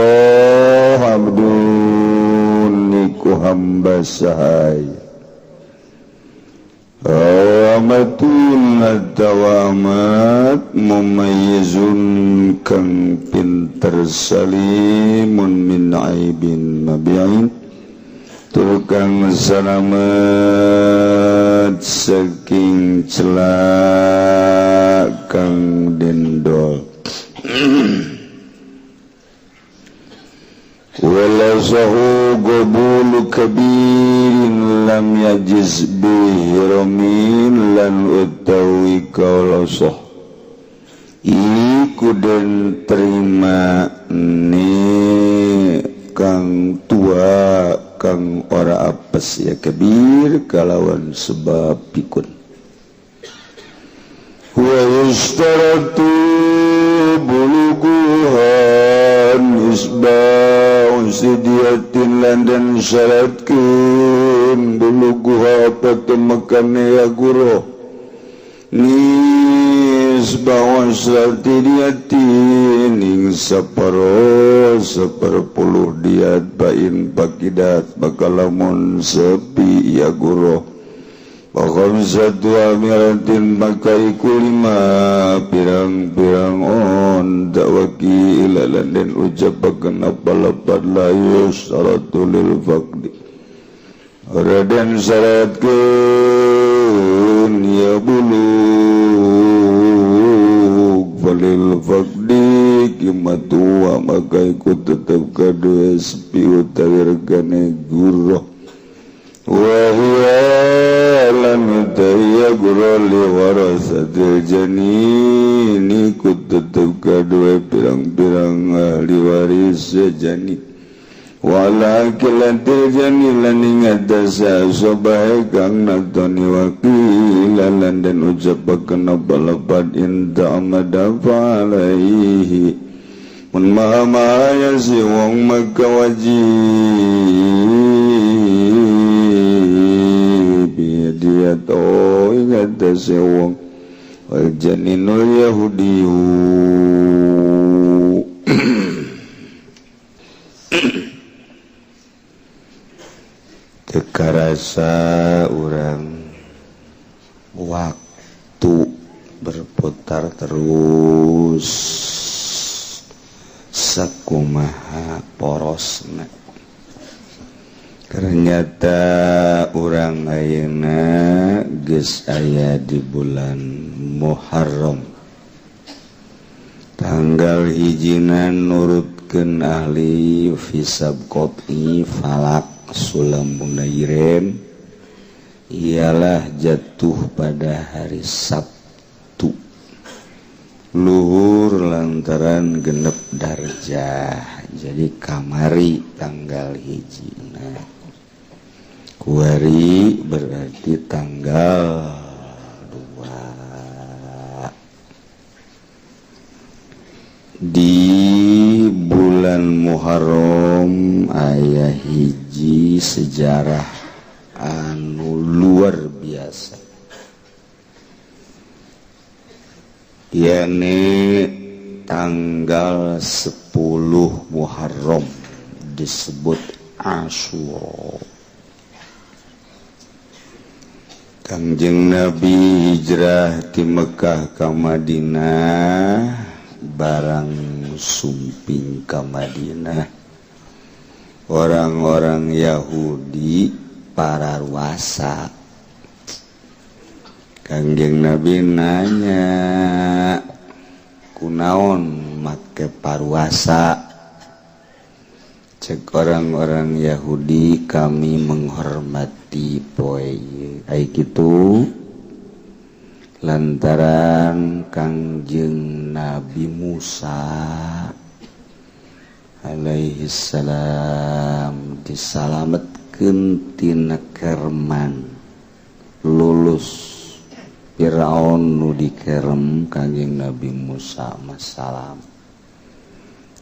abdun iku hamba sahaya, amatun atawamat, mumayyizun kang pinter, salimun min aibin mabi'in tukang salamet saking celak kang dendol. Wala sahu qabulu kabirin lam yajiz bihiramin lan utawi kaula soh iku den terima ni kang tua kang ora apes ya kabir kalawan sebab pikun. Wa yustaratu buluguhan isba'u sidiyatin lan den syaratkeun. ora temekane ya guru nisba wasrati diati ning separo seperpuluh diat bain pakidat bakalamun sepi ya guru satu amiratin maka iku lima pirang-pirang on dakwaki ilalan dan ucapakan apa lepat layu syaratu lil faqdi raden syaratkeun ya bulug falil faqdi kimatua maka iku tetep kadue sepi utawi regane gurah wahia lam taya gurali warasatil janini ku tetep kadue pirang-pirang ahli waris jani wala kilatil jani lan ingatasa sobahe kang natoni wakila lan dan ucapaken apa lepat inta amada alaihi mun maha maha si wong maka wajib dia to ingat sewong wal janinul yahudiyu teu karasa urang waktu berputar terus sakumaha porosna. Ternyata urang ayeuna geus aya di bulan Muharram tanggal hijina nurutkeun ahli hisab qot'i falak sulam munairen ialah jatuh pada hari Sabtu luhur lantaran genep darjah jadi kamari tanggal hijina kuari berarti tanggal 2 di bulan Muharram aya hiji sejarah anu luar biasa yakni tanggal 10 Muharram disebut Asyura. Kangjeng Nabi hijrah di Mekah ka Madinah barang sumping ka Madinah orang-orang Yahudi para ruasa. Kangjeng Nabi nanya kunaon make paruasa? Cek orang-orang Yahudi kami menghormati poe ai kitu lantaran Kangjeng Nabi Musa alaihi salam disalametkeun tina kerman lulus Firaun nu dikerem Kangjeng Nabi Musa masalam.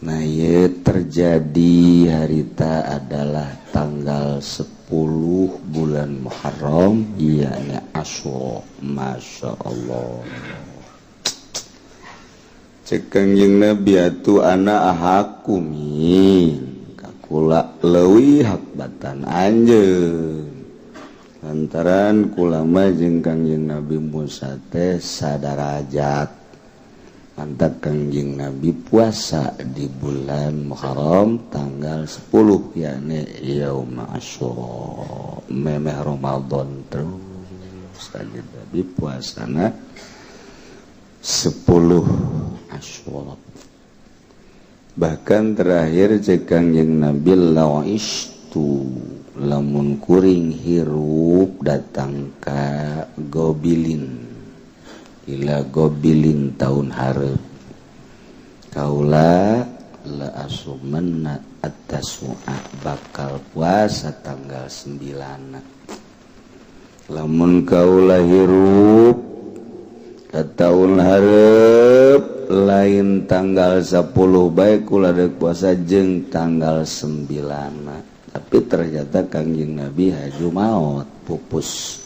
Nah ye terjadi harita adalah tanggal 10 bulan Muharram yakni Asyura. Masya Allah. Cek Kangjeng Nabi atuh ana ahakumin kakula leuwih hak batan anjeun lantaran kulama jeung Kangjeng Nabi Musa teh sadarajat. Mantap Kangjeng Nabi puasa di bulan Muharram tanggal 10 yakni Yaum Asyura memeh Ramadan terus Kangjeng Nabi puasana 10 Asyura. Bahkan terakhir cek Kangjeng Nabi la'istu lamun kuring hirup datang ka Gobilin ila gobilin tahun hareup kaula la asumanna at-tasu'a bakal puasa tanggal 9 lamun kaula hirup ka tahun hareup lain tanggal 10 bae kula deuk puasa jeung tanggal 9. Tapi ternyata Kangjeng Nabi haju maot pupus.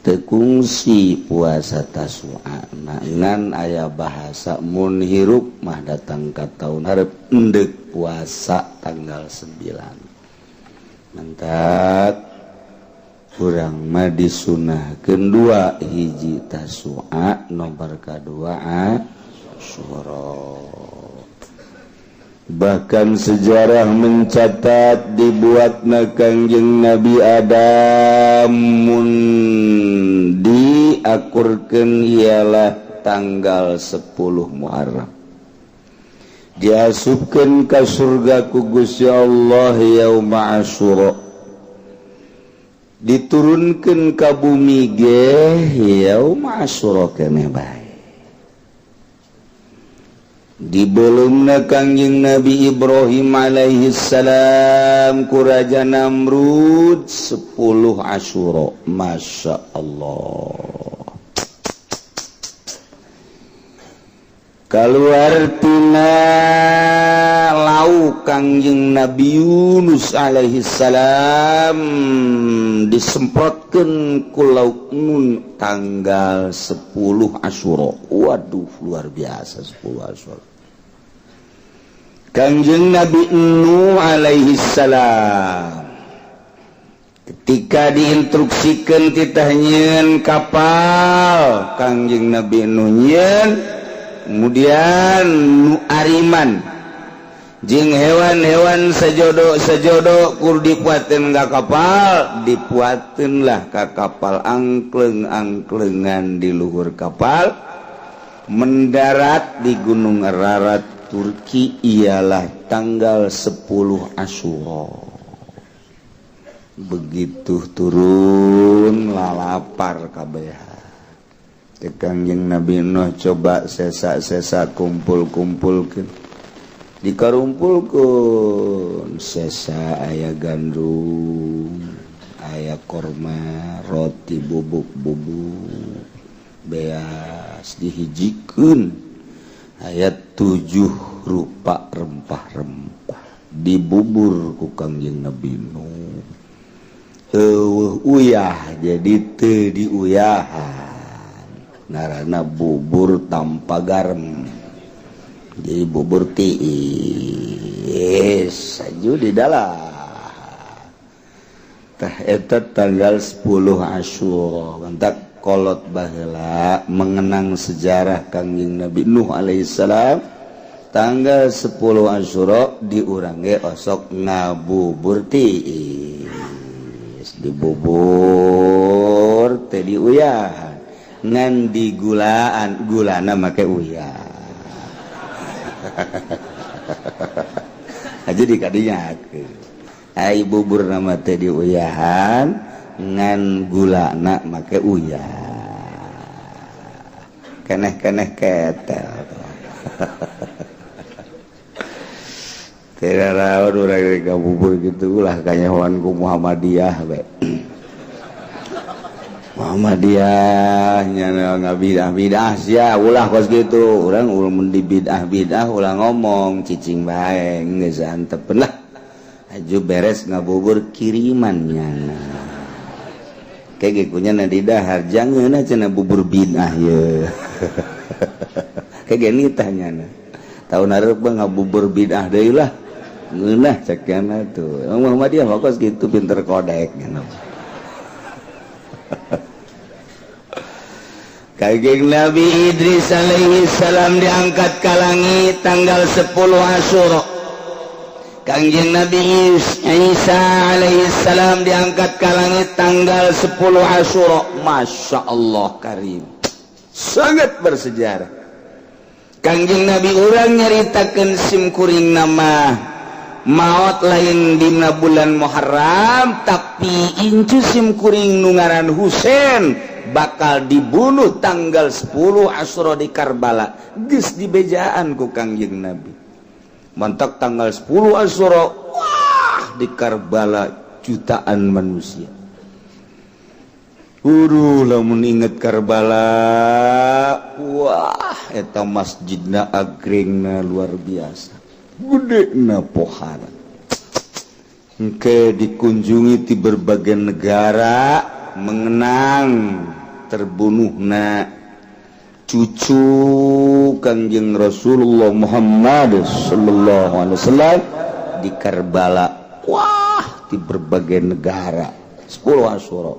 Teu kungsi puasa Tasua ngan aya bahasa mun hirup mah datang ka tahun hareup endek puasa tanggal 9. Mantap, kurang mah disunahkeun dua hiji, Tasua, nomor kadua Asyura. Bahkan sejarah mencatat dibuatna Kangjeng Nabi Adam mun diakurkeun ialah tanggal 10 Muharram, diasupkeun ka surga ku Gusti Allah yauma Asyura, diturunkeun ka bumi ge yauma Asyura keneh bae. Dibelumna Kangjeng Nabi Ibrahim alaihi salam ku Raja Namrud 10 Asyura. Masya Allah, keluar tina laut Kangjeng Nabi Yunus alaihi salam disemprotkeun ku laut Nun tanggal 10 Asyura. Waduh, luar biasa 10 Asyura. Kangjeng Nabi Nuh alaihi salam ketika diinstruksikan titah nyieun kapal, Kangjeng Nabi Nuh nyieun, kemudian nu ariman jeung hewan-hewan sejodo-sejodo kur dipuateun ka kapal, dipuateun lah ka kapal, angkleng-angklengan di luhur kapal, mendarat di Gunung Ararat Turki ialah tanggal 10 Asyura. Begitu turun lalapar kabeh. Kangjeng Nabi Nuh coba sesa-sesa kumpul-kumpulkeun, dikarumpulkeun sesa, aya gandum, aya korma, roti bubuk-bubuk, beas dihijikeun, aya 7 rupa rempah-rempah dibubur ku Kangjeng Nabi Nuh. Eueuh uyah, jadi teu diuyahan, ngaranna bubur tanpa garam, jadi bubur tiis aju di dalam. Tah, eta tanggal 10 Asyura. Mantak kolot baheula mengenang sejarah Kangjeng Nabi Nuh alaihissalam tanggal 10 Asyura di urang ge osok ngabubur tiis, dibubur teh diuyahan, ngan digulaan, gulana make uyah aja di kadinya. Ai bubur nama teh diuyahan, ngan gulana make uyah, keneh-keneh ketel. Tidak rawan urang bubur gitu lah kanyahoan ku Muhammadiyah we. Muhammadiyah nya ngabidah-bidah sia, ulah kos kitu. Urang mun di bidah-bidah ulah ngomong, cicing bae geus antepeun lah. Aju beres ngabubur kiriman nyana. Kayak ge kunya na di dahar jangeuna cenah bubur bidah ye. Kayak ge nitah nyana. Tahun hareup mah ngabubur bidah deui lah. Ngeunah cek nyana tuh. Muhammadiyah mah kos kitu pinter kodek nyana. Kangjeng Nabi Idris alaihi salam diangkat ke langit tanggal 10 Asyura. Kangjeng Nabi Isa alaihi salam diangkat ke langit tanggal 10 Asyura. Masya Allah karim, sangat bersejarah. Kangjeng Nabi urang nyaritakeun sim kuring nama maot lain dina bulan Muharram, tapi incu sim kuring nu ngaran Husain bakal dibunuh tanggal 10 Asyura di Karbala. Geus dibejaan ku Kangjeng Nabi. Mantak tanggal 10 Asyura, wah, di Karbala jutaan manusia. Uduh, lamun inget Karbala, wah, eta masjidna agrengna luar biasa, gede na pohara. Engke dikunjungi di berbagai negara. Mengenang terbunuhna cucu Kangjeng Rasulullah Muhammad sallallahu alaihi wasallam di Karbala. Wah, di berbagai negara 10 Asyura.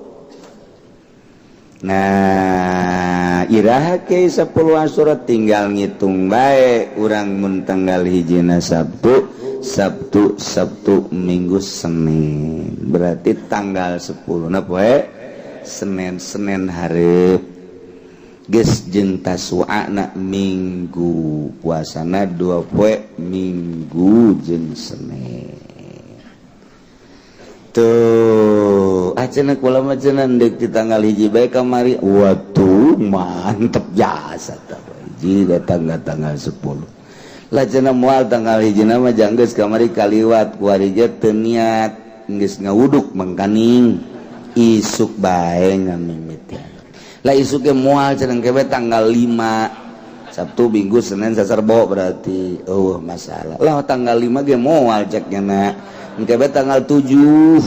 Nah, iraha ke 10 Asyura tinggal ngitung bae urang mun tanggal hijina Sabtu, Sabtu, Sabtu, Minggu, Senin. Berarti tanggal 10 na poe Senin, Senin hareup geus jeung Tasu'ana Minggu, puasana 2 poe Minggu jeung Senin. Tuh, ah cenah kula mah cenah deuk di tanggal 1 bae kamari. Waduh, mantep jasa tah hiji datang tanggal 10. Lah cenah moal tanggal 1 mah janggeus kamari kaliwat kuari ge teu niat geus ngawuduk mangkaning isuk bae ngamimiti. Lah isuk ge moal cenah ke tanggal 5 Sabtu, Minggu, Senin, Selasa, Rebo berarti oh masalah. Lah tanggal 5 ge moal cek nya engke tanggal 7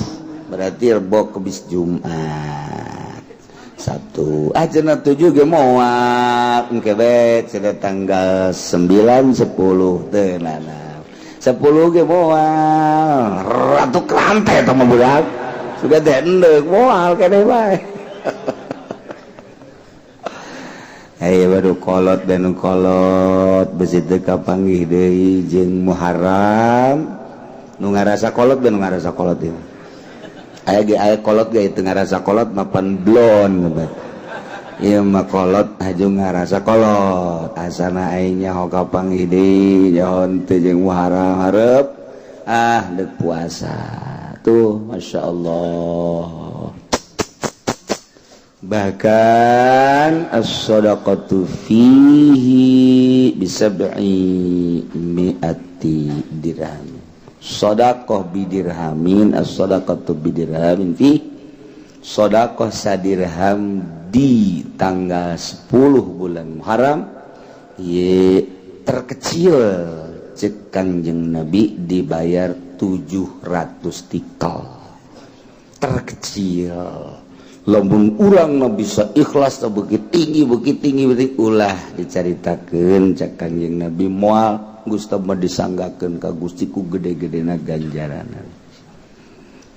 berarti Rebo, Kemis, Jumat, Sabtu. Ah cenah 7 ge moal engke be cenah tanggal 9, 10 teu nana. 10 ge moal ratu kerante eta mah budak. Sudah teh endek moal keneh bae. Hey, baru kolot dan kolot besi teu kapanggih deui jeung Muharram. Nu ngarasa kolot dan ngarasa kolot ieu. Aya ge aya kolot ge teu ngarasa kolot mapan blon gitu. Ieu mah kolot haju ngarasa kolot. Asana aing nyaho kapanggih deui nyaho teu jeung Muharram hareup ah deuk puasa. Tuh Masya Allah. Bahkan as-sadaqatu fihi bisab'i mi'ati dirham. Sadaqah bidirhamin, as-sadaqatu bidirhamin fi sadaqah sadirham di tanggal 10 bulan Muharram ye terkecil cek Kangjeng Nabi dibayar 700 tikal terkecil. Lamun urang mah bisa ikhlas begitu tinggi begitu tinggi begitu ulah dicaritakeun cek Kangjeng Nabi moal Gusti mah disanggakeun ka Gusti ku gede-gedena ganjaran.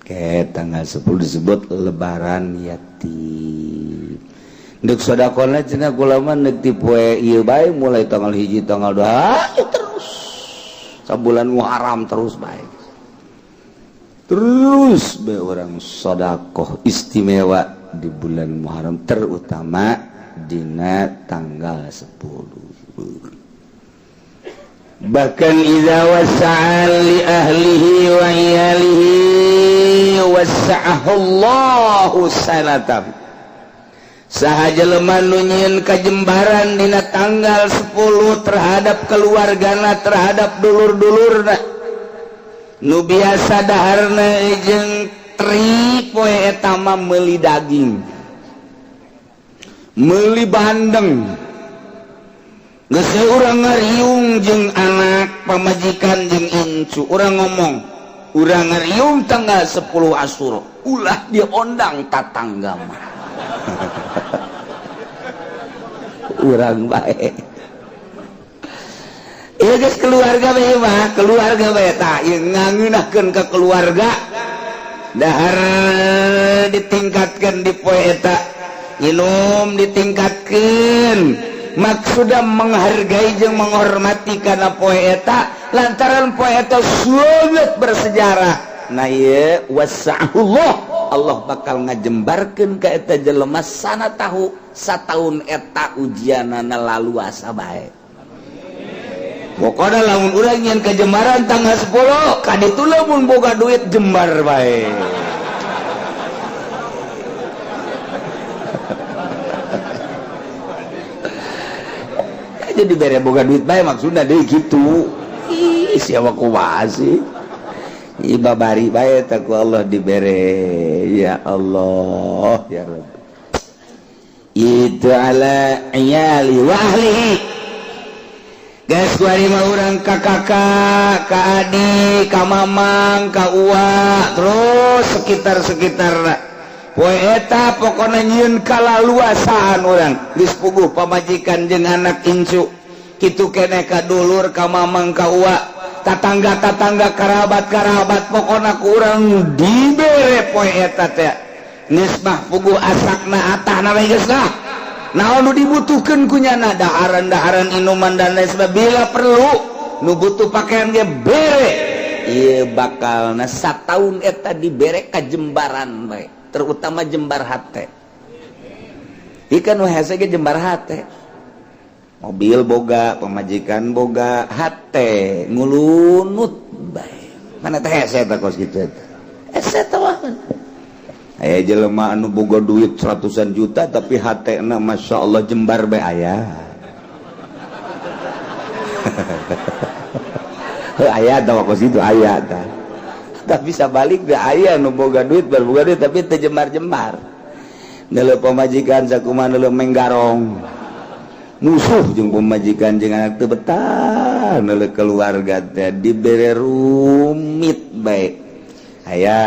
Ke tanggal 10 disebut lebaran yatim. Deuk sedekahna cenah kula mah deuk ti poe ieu bae mulai tanggal 1 tanggal 2 ya terus sabulan Muharram terus bae. Terus bae orang sedekah istimewa di bulan Muharram terutama dina tanggal 10. Bahkan idza wasa'a li ahlihi wa iyalihi wasa'ahu Allahu sanatam. Saha jelema nu nyieun kajembaran dina tanggal 10 terhadap keluargana, terhadap dulur-dulurna nu biasa daharna jeung teri poe eta mah meuli daging, meuli bandeng. Geus urang ngariung jeung anak pamajikan jeung incu, urang ngomong urang ngariung tanggal 10 Asyura ulah diondang tatangga mah. Urang bae ieu geus keluarga bae mah, keluarga bae tah ieu ngangeunahkeun ka keluarga dahar ditingkatkeun di poe eta, inum ditingkatkeun. Maksudna menghargai jeung menghormati karena poe eta lantaran poe eta sangat bersejarah. Nah ieu wasa'ahullah, Allah bakal ngajembarkeun ka eta jelema sana tahu sataun eta ujianana laluasa bae. Pokokna lamun urang nyieun kajembaran tanggal 10 kaditu lamun boga duit jembar bae. Jadi bere boga duit bae maksudna deui kitu. Ih, siapa kumaha sih? Ih, babari bae teh ku Allah dibere. Ya Allah, ya Rabb. Itu ala iyali wa ahlihi. Geus kuari mah urang ka kakak, ka adik, ka mamang, ka uwa, terus sekitar-sekitar. Poe eta pokona nyieun kalaluasaan urang geus puguh pamajikan jeung anak incu kitu keneh ka dulur, ka mamang, ka uwa, tatangga-tatangga, karabat-karabat, pokona ku urang dibere poe eta teh. Geus mah puguh asakna atahna we geus lah. Naon nu dibutuhkeun ku nyana, daharan-daharan, inuman, dan lain sebagainya. Bila perlu nu butuh pakaian ge bere. Ieu bakalna sataun eta dibere kajembaran bae, terutama jembar hate. Ikan nu hese ge jembar hate. Mobil boga, pamajikan boga, hate ngulunut bae. Mana teh hese eta kos kitu eta? Hese teh mah. Aya jelema anu boga duit ratusan juta tapi hatena Masya Allah jembar bae aya. Heuh, aya tah kos kitu aya tah. Tapi sabalik ge aya nu boga duit, boga duit tapi teu jembar-jembar. Neuleuh pamajikan sakumaha neuleuh menggarong. Musuh jeung pamajikan jeung anak teu betah, neuleuh keluarga teh dibere rumit bae. Aya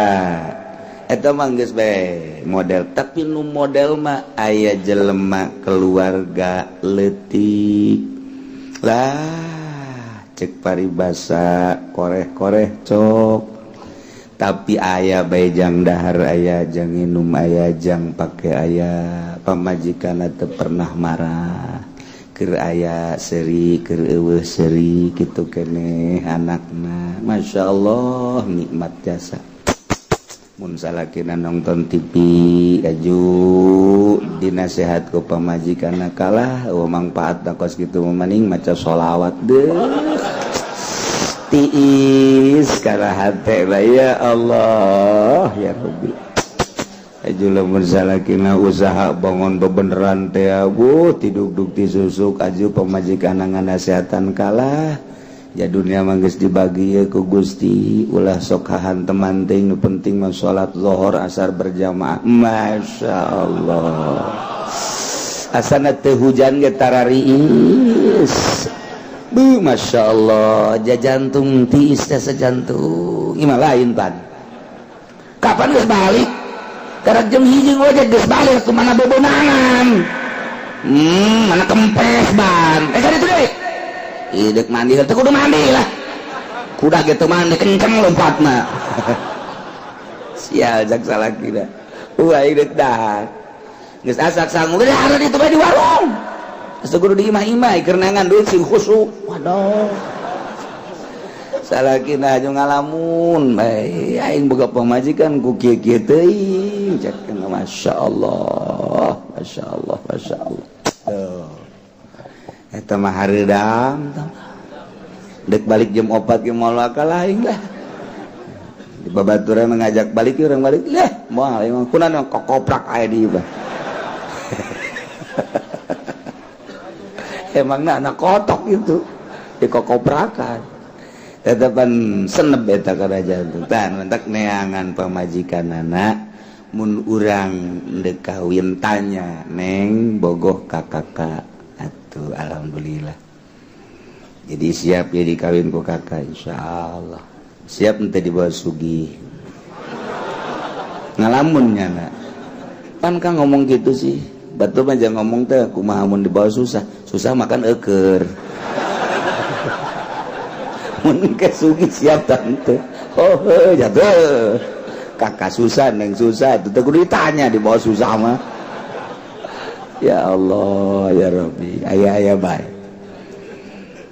eta mah geus bae model, tapi nu model mah aya jelema keluarga leutik lah, cek paribasa koreh-koreh cok, tapi aya bae jang dahar, aya jang minum, aya jang pake, aya pamajikan teu pernah marah, keur aya seuri, keur eueuh seuri, kitu keneh anakna. Masya Allah, nikmat jasa. Mun salakina nonton TV aju dinasehat ku pamajikanna, kalah eueuh mangfaat kos kitu mah, mending maca sholawat deh, tiis kana hate lah. Ya Allah ya Rabbi. Aju lamun salakina usaha bangun bebeneran teh, abu tiduk-duk tisusuk, aju pamajikan nganasehatan, kalah ya dunia mah geus dibagi ye ku Gusti, ulah sok hahanteman teuing, nu penting mah salat zuhur asar berjamaah. Masya Allah, asana teu hujan ge tarariis. Bu, Masya Allah, jajantung tiis teh sejantung. Imah lain pan kapan geus balik? Karena jam 1 ngojek geus balik ke mana bebenangan, mana kempes ban eh kan itu deh. Idek mandi teh kudu mandi lah, kuda gitu mandi kenceng lompat mah. Sial jak salah kira. Wah, idek dah geus asak sangu gede ada itu bae di warung. Asa kudu di imah-imah keur neangan duit sing khusyuk. Waduh, salakina aju ngalamun bae, aing boga pamajikan ku kieu-kieu teuing cek. Masya Allah, Masya Allah, Masya Allah. Tuh eta mah hareudang dek balik jam 4 ge moal kalah aing lah. Di babaturan mengajak balik, urang balik lah, moal emang kunaon kokoprak aya di ieu. Emangna anak kotok itu dikokoprakan tetepan seneb eta kana jantung tan mentak neangan pamajikan anak. Mun urang dek kawin tanya, "Neng, bogoh ka kakak?" Atuh alhamdulillah. Jadi siap ya dikawin ku kakak? Insyaallah siap. Ente dibawa sugih ngalamun nyana pan kan ngomong gitu sih. Batu mah jangan ngomong teh kumaha mun dibawa susah. Susah makan eker. Mun ke sugih siap tante? Oh jatuh kakak susah, neng susah itu teh kudu ditanya dibawa susah mah. Ya Allah ya Rabbi, aya aya bae.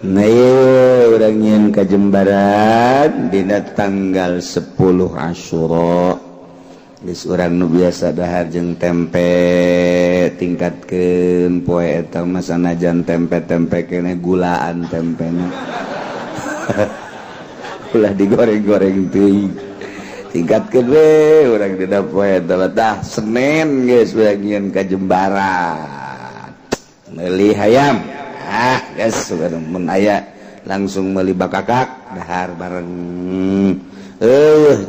Nah, ieu urang nyieun kajembaran dina tanggal 10 Asyura. Geus urang nu biasa dahar jeung tempe tingkatkeun poe eta mah, sanajan tempe-tempe keneh gulaan tempena. Ulah digoreng-goreng teuing. Tingkatkeun we urang dina poe eta. Tah, Senin geus urang nyieun kajembaran. Meuli hayam. Ah, geus mun aya langsung meuli bakakak dahar bareng.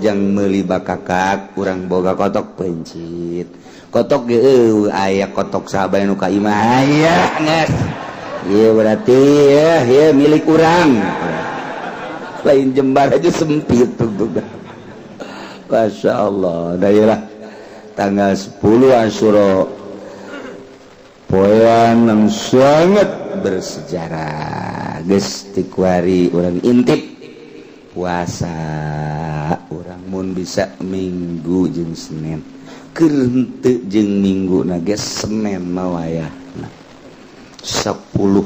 Jang meuli bakakak kurang boga kotok pencit. Kotok ge eueuh aya kotok sahabat nu ka imah aya geus. Ieu berarti ya, ieu milik urang. Lain jembar aja sempit tuh. Masya Allah, daerah. Tanggal 10 Asyura, poean yang sangat bersejarah. Geus ti kuari urang intip puasa urang, mun bisa Minggu jeung Senin. Keur henteu jeung Minggu na ge, Senin mah wayahna. 10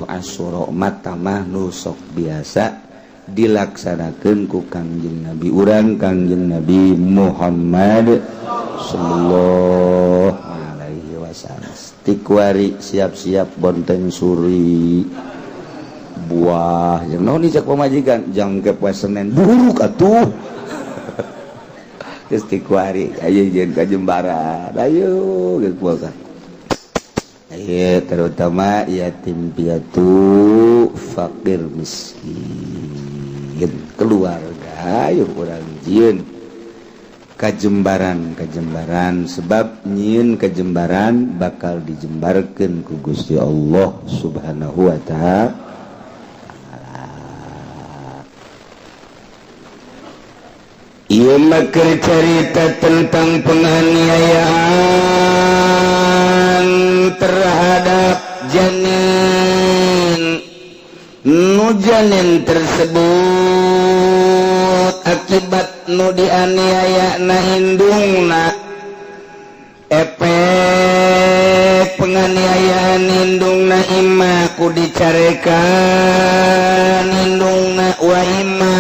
Asyura mah nu sok biasa dilaksanakan ku Kangjeng Nabi urang, Kangjeng Nabi Muhammad sallallahu alaihi wasallam. Ti kuari siap-siap bonteng suri buah yang naon cek pamajikan jang ke poe Senin buruk atuh. Geus ti kuari ayo jeung ka Jembaran, ayo geus puasa. Ayo, terutama yatim piatu, fakir miskin, keluarga, ayo urang jieun kajembaran kajembaran, sebab nyieun kajembaran bakal dijembarkeun ku Gusti Allah Subhanahu wa Ta'ala. Ieu mah keur carita tentang penganiayaan terhadap janin. Nu janin tersebut akibat nu dianiaya na indungna, efek penganiayaan indungna imma ku dicarekan indungna, wa imma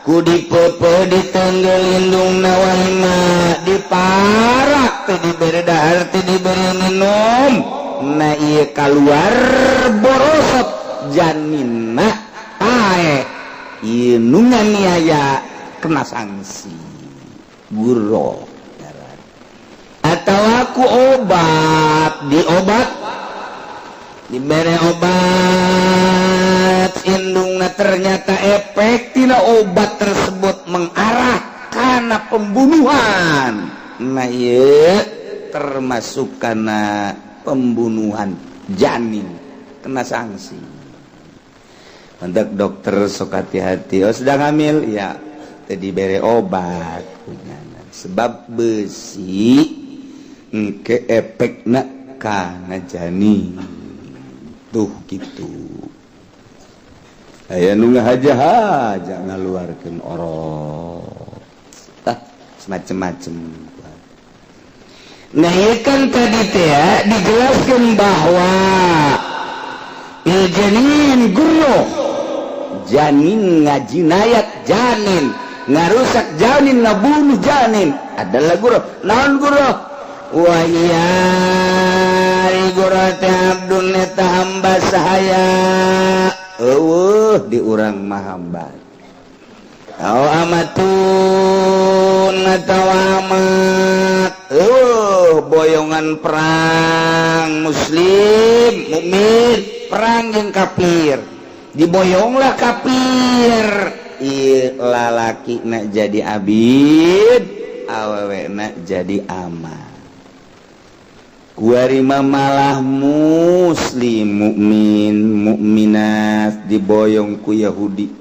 ku dipepe ditenggel indungna, wa imma diparak teu dibere dahar, teu dibere minum. Nah, ieu kaluar borosot janinna, paeh. Ieu nu nganiaya kena sanksi guro atau aku obat, diobat, diberi obat indungna, ternyata efek tina obat tersebut mengarah karena pembunuhan. Nah, iya termasuk karena pembunuhan janin, kena sanksi. Untuk dokter sok hati-hati. Oh, sedang hamil ya, tadi bere obat, sebab besi ke efek nak kana janin tuh gitu. Aya nu ngahaja-haja ngaluarkeun orok, tah semacam-macam. Nah, ieu kan tadi teh ya, dijelaskan bahwa il janin gurro, janin ngajinayat, janin ngarusak, janin ngabunuh janin adalah guro. Naon guro? Wa iya guro teh abdun eta hamba sahaya, eueuh di urang mah hamba. Au amatun atawa amat, eueuh boyongan perang muslim mukmin perang jeung kafir, diboyonglah kafir. Ieu lalaki nak jadi abid, awewe nak jadi amat. Kuari mah malah muslim mukmin mukminat diboyong ku Yahudi.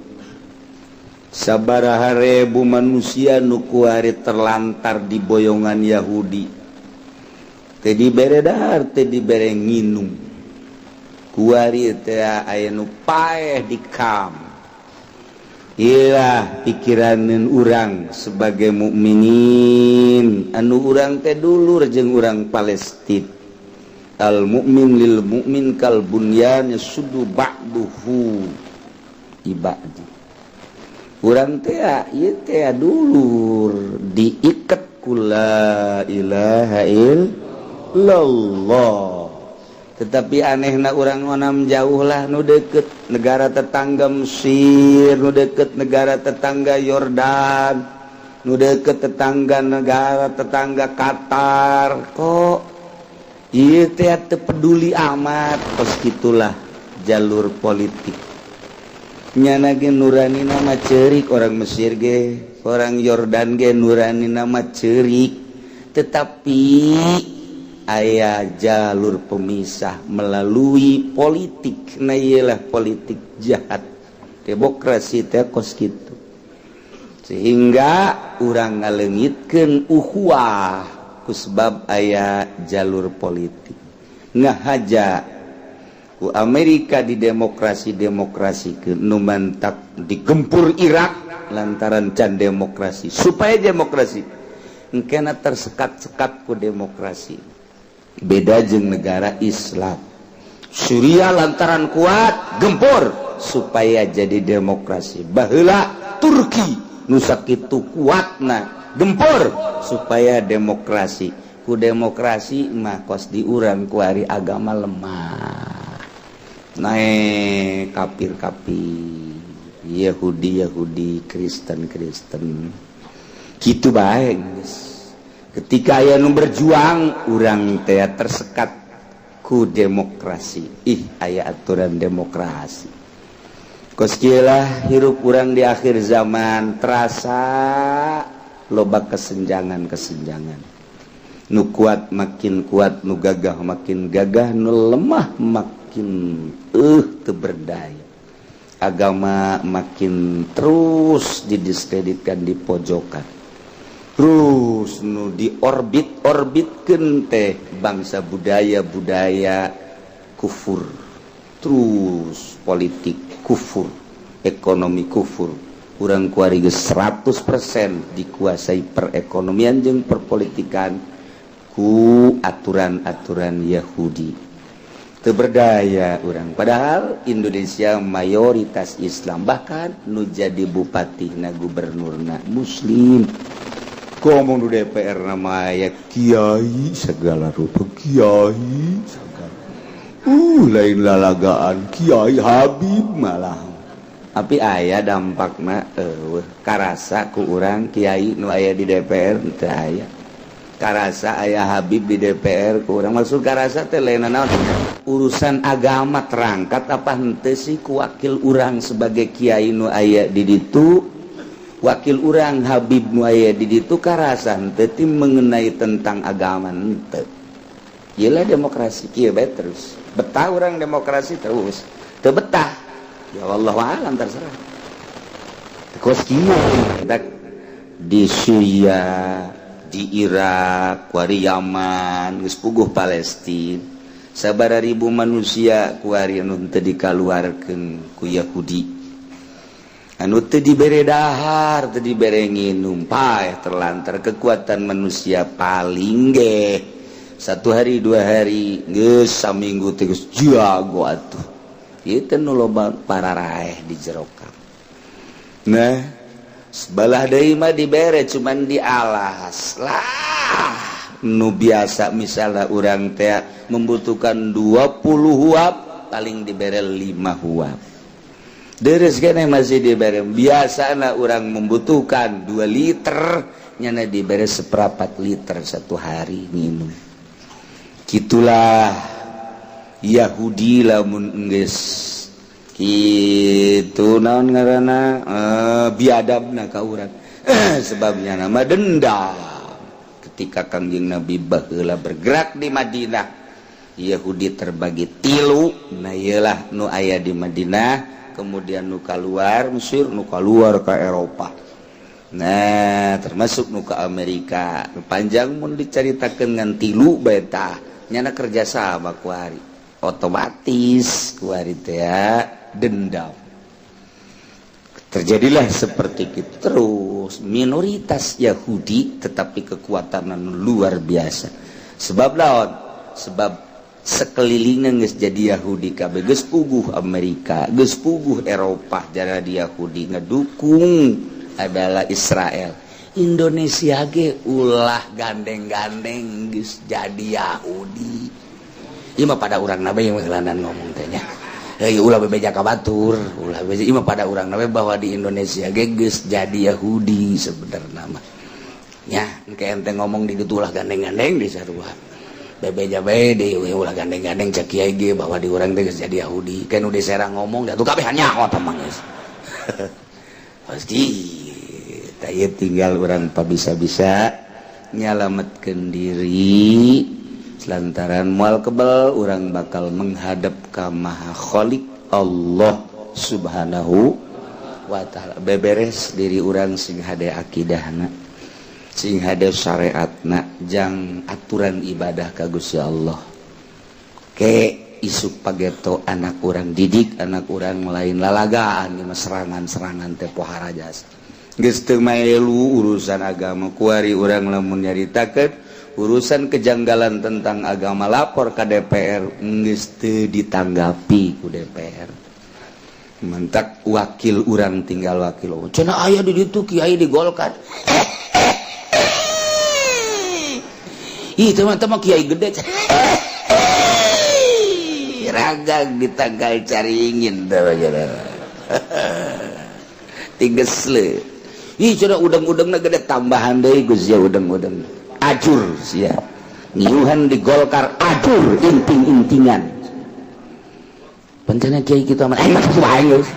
Sabaraha ribu manusia nu kuari terlantar di boyongan Yahudi, teu dibere dahar, teu dibere nginum. Kuari teh aya nu paeh di kam. Iyalah pikiran urang sebagai mukminin, anu urang teh dulur jeung urang Palestina. Al mukmin lil mukmin kal bunyan yasuddu ba'duhu ibadi. Urang teh ieu teh dulur, diikat ku la ilaha illallah. Tetapi anehna urang onam jauh lah, nu deket negara tetangga Mesir, nu deket negara tetangga Yordan, nu deket tetangga negara tetangga Qatar, kok ieu teh teu peduli amat. Kos gitulah jalur politik nyana ge, nurani nama cerik. Orang Mesir ge, orang Yordan ge nurani nama cerik, tetapi aya jalur pemisah melalui politik. Nah, iyalah politik jahat demokrasi teh kos gitu, sehingga urang ngalengitkeun ukhuwah. Ku sebab aya jalur politik ngahaja ku Amerika di demokrasi demokrasi ke nu mantak digempur Irak lantaran can demokrasi, supaya demokrasi. Engkena tersekat-sekat ku demokrasi. Beda jeung negara Islam Suriah, lantaran kuat gempur supaya jadi demokrasi. Baheula Turki nu sakitu kuatna gempur supaya demokrasi. Ku demokrasi mah kos di urang kuari agama lemah, naik kafir-kafir, Yahudi Yahudi, Kristen Kristen gitu baik. Ketika aya nu berjuang, urang teh tersekat ku demokrasi. Ih, aya aturan demokrasi. Kos kieu lah hirup urang di akhir zaman, terasa loba kesenjangan-kesenjangan. Nu kuat makin kuat, nu gagah makin gagah, nu lemah makin teu berdaya. Agama makin terus didiskreditkan, di pojokan terus. Nu di orbit orbitkeun teh bangsa budaya-budaya kufur terus, politik kufur, ekonomi kufur. Urang kuari geus 100% dikuasai perekonomian jeung perpolitikan ku aturan-aturan Yahudi. Teu berdaya urang, padahal Indonesia mayoritas Islam, bahkan nu jadi bupati na gubernurna muslim. Komo nu DPR nama aya kiai segala rupa, kiai segala, lain lalagaan, kiai, Habib malah. Tapi aya dampakna karasa ku urang kiai nu aya di DPR? Teu aya karasa aya Habib di DPR ku urang. Maksud karasa teh lain naon, urusan agama terangkat apa henteu sih ku wakil urang sebagai kiai nu aya di ditu, wakil urang Habib nu aya di ditu, karasa henteu ti mengenai tentang agama henteu. Iyalah, demokrasi kieu bae terus. Betah urang demokrasi terus, teu betah ya wallahu alam, terserah. Kos kieu di Suriah, di Irak kuari, Yaman geus puguh, Palestina sabara ribu manusia kuari anu teu dikaluarkeun ku Yahudi, anu teu dibere dahar, teu dibere nginum, paeh terlantar. Kekuatan manusia paling ge satu hari, 2 hari, geus saminggu teh geus jago atuh. Ieu teh nu loba pararaeh di jero. Nah, sebelah deui mah dibere, cuman dialas lah. Nu biasa misalnya urang teh membutuhkan 20 huab, paling dibere 5 huab. Deres kene masih dibere. Biasana urang membutuhkan 2 liter, nyana dibere seperempat liter satu hari minum. Gitulah Yahudi lamun geus kitu, naon ngaranna, biadabna ka urang. Sebabnya nama dendam ketika Kangjeng Nabi baheula bergerak di Madinah, Yahudi terbagi tilu. Nah, iyalah nu aya di Madinah, kemudian nu keluar Mesir, nu keluar ke Eropa, nah termasuk nu ke Amerika. Nu panjang mun diceritakan ngan tilu bae tah. Nyana kerjasama kuari, otomatis kuari teh dendam. Terjadilah seperti itu terus, minoritas Yahudi tetapi kekuatan luar biasa. Sebab lawan sebab sekelilingnya geus jadi Yahudi kabeh, geus puguh Amerika, geus puguh Eropah jadi Yahudi, ngedukung adalah Israel. Indonesia ge ulah gandeng-gandeng geus jadi Yahudi. Ieu mah pada urang nabe yang ngomong teh nya. Hei, ulah bebeja ka batur, ulah bebeja. Ieu mah pada urang nabe bahwa di Indonesia ge geus jadi Yahudi sebenarnya mah. Nya, engke ente ngomong di ditu ulah gandeng-gandeng di sarua. Bebeja bae di ulah gandeng-gandeng, cek kiai ge bahwa di urang teh geus jadi Yahudi. Kan udah serang ngomong da tuh kabeh nyaho tah mah geus. Pasti tah ieu tinggal urang pabisa-bisa nyalametkeun diri lantaran moal kebel urang bakal menghadap ka Maha Khalik Allah Subhanahu wa Ta'ala. Beberes diri urang sing hade akidahna. Sing hade syariatna jang aturan ibadah ka Gusti Allah. Ke isuk pageto anak urang didik anak urang lain lalagaan di serangan-serangan teh pohara jasa. Geus teu maelu urusan agama kuari urang lamun nyaritakeun urusan kejanggalan tentang agama lapor ke DPR geus teu ditanggapi ku DPR. Mentak wakil urang tinggal wakil. Cenah aya di ditu kiai di Golkar. Ih teman-teman kiai gede. Ragang ditanggal caringin teh tigesle. Ih cenah udang-udangna gede tambahan deui Gus ya udang-udang. Ajur sia. Ngiuhan di Golkar ajur inting-intingan. Pencana kiai kita mah mah kitu bae geus.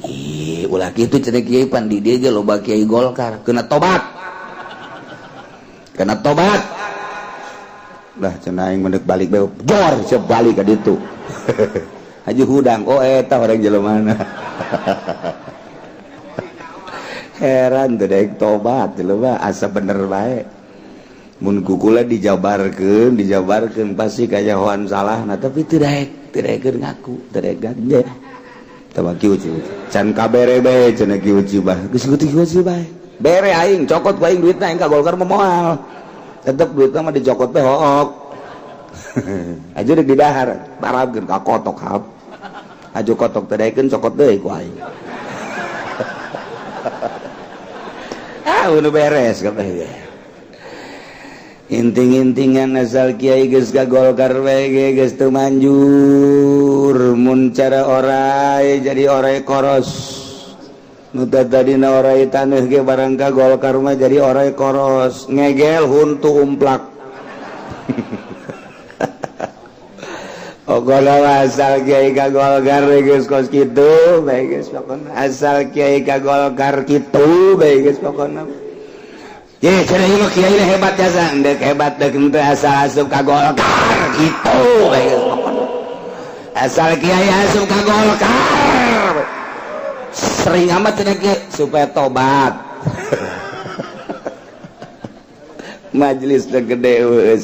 Ih ulah kitu cenah kiai pan di dieu ge loba kiai Golkar kena tobat. Kena tobat. Lah cenah aing mendek balik bae jor siap balik ka ditu. Haji hudang oh eta orang jelema. Heran teu daek tobat jelema asa bener bae. Mun kukula dijabarkeun pasti kajahoan salahna tapi teu daek ngaku teu daek ganja. Tah kieu can kabere bae cenah kieu bah geus kieu bae. Bere aing cokot ku aing duitna aing ka Golkar mah moal. Tetep duitna mah dicokot teh hook. Aja dek didahar barabkeun ka kotok hap. Aju kotok teh daekeun cokot deui ku aing. Ah nu beres kabeh. Inting-intingan asal kiai geus ka Golkar bae geus teu manjur mun cara orai jadi orai koros. Nu tadina orai taneuh ge barang ka Golkar mah jadi orai koros ngegel huntu umplak. Pokona asal kiai ka Golkar geus kos kitu bae geus pokona asal kiai ka Golkar kitu bae geus pokona. Ye cenah ieu mah kiai hebat jasa endek hebat deuk henteu asal asup ka Golkar kitu bae geus pokona. Asal kiai asup ka Golkar sering amat cenah kiai supaya tobat. Majelis teh gede eueuh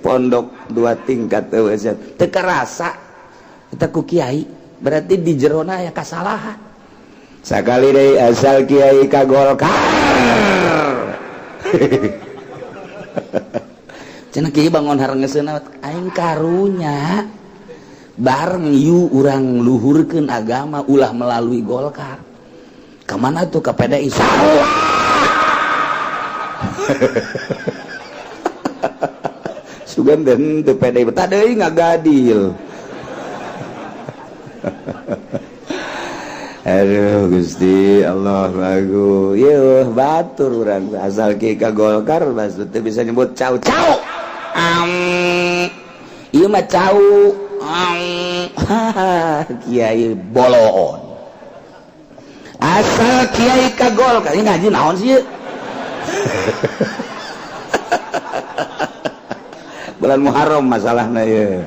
pondok dua tingkat eueuh teu karasa eta ku kiai berarti di jerona aya kasalahan. Sakali deui asal kiai ka Golkar. Cenah kiai bangun harengeseuna aing karunya bareng yu urang luhurkeun agama ulah melalui Golkar. Ka mana tuh ka PDI salah. Sugan den teu PDI betah deui ngagadil. Aduh Gusti Allah bagus. Yeuh batur urang asal kiai ka Golkar maksud teu bisa nyebut cau cau. Ieu mah cau. Kiai boloon. Asal kiai ka Golkar ini ngaji naon sih ieu? Bulan Muharram masalahna ieu.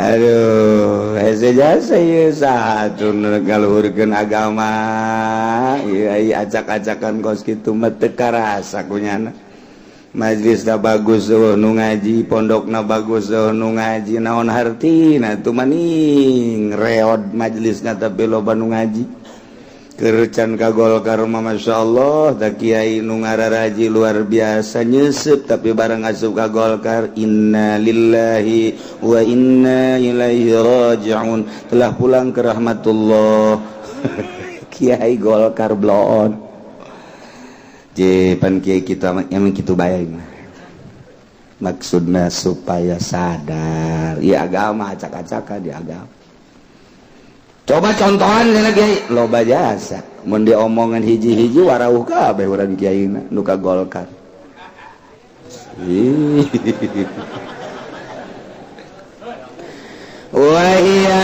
Aduh, hese jasa ieu saha atuh ngaluhurkeun agama. Ieu ai acak-acakan kos kitu mah teu karasa kunyana. Majelisna bagus eueuh nu ngaji, pondokna bagus eueuh nu ngaji, naon hartina atuh maning reod majelisna tapi loba nu ngaji. Kercan ka Golkar mah masyaallah da kiai nu ngararaji luar biasa nyeuseub tapi barang asup ka Golkar inna lillahi wa inna ilaihi rajiun telah pulang ke rahmatullah. Kiai Golkar bloon. Je pan kiai kita emang kitu bae mah. Maksudna supaya sadar ieu agama acak-acakan di agama. Coba contohan lagi loba jasa mun diomongan hiji-hiji warauh kabeh urang kiaina nu ka Golkar. Wa iya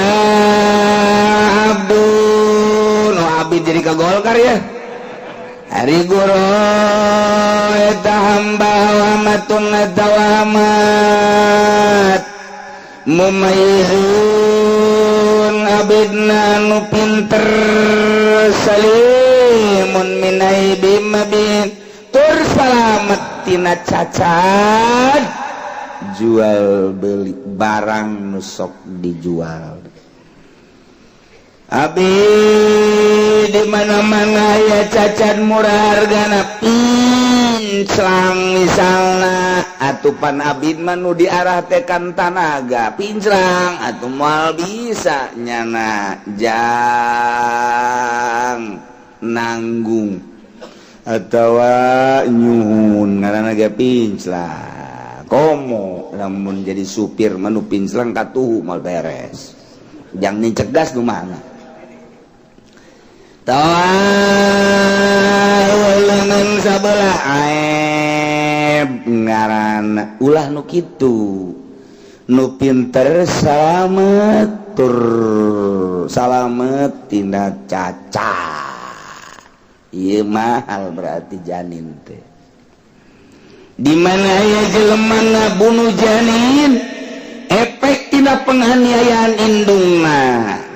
abdun nu abdi jadi ka Golkar ya. Ari guru eta hamba wa matun tawamat mumayyizun abidna nu pinter salimun minai bimabin tina cacat jual beli barang nu sok dijual. Abi di mana-mana ya cacat murah hargana, pinclang misalna. Atupan abid mah nu diarah tekan tanaga pinclang, atuh moal bisa nyana jang nanggung atawa nyuhun, ngaranna ge pinclang. Komo lamun jadi supir mah nu pinclang katuhu moal beres, jang cegas nu mana tawa lengan sabelah aib ngaran. Ulah nu kitu, nu pinter salamet, tur salamet tina cacat. Ieu mahal berarti janin teh. Di mana aya jelema ngabunuh janin, efek tina penganiayaan indungna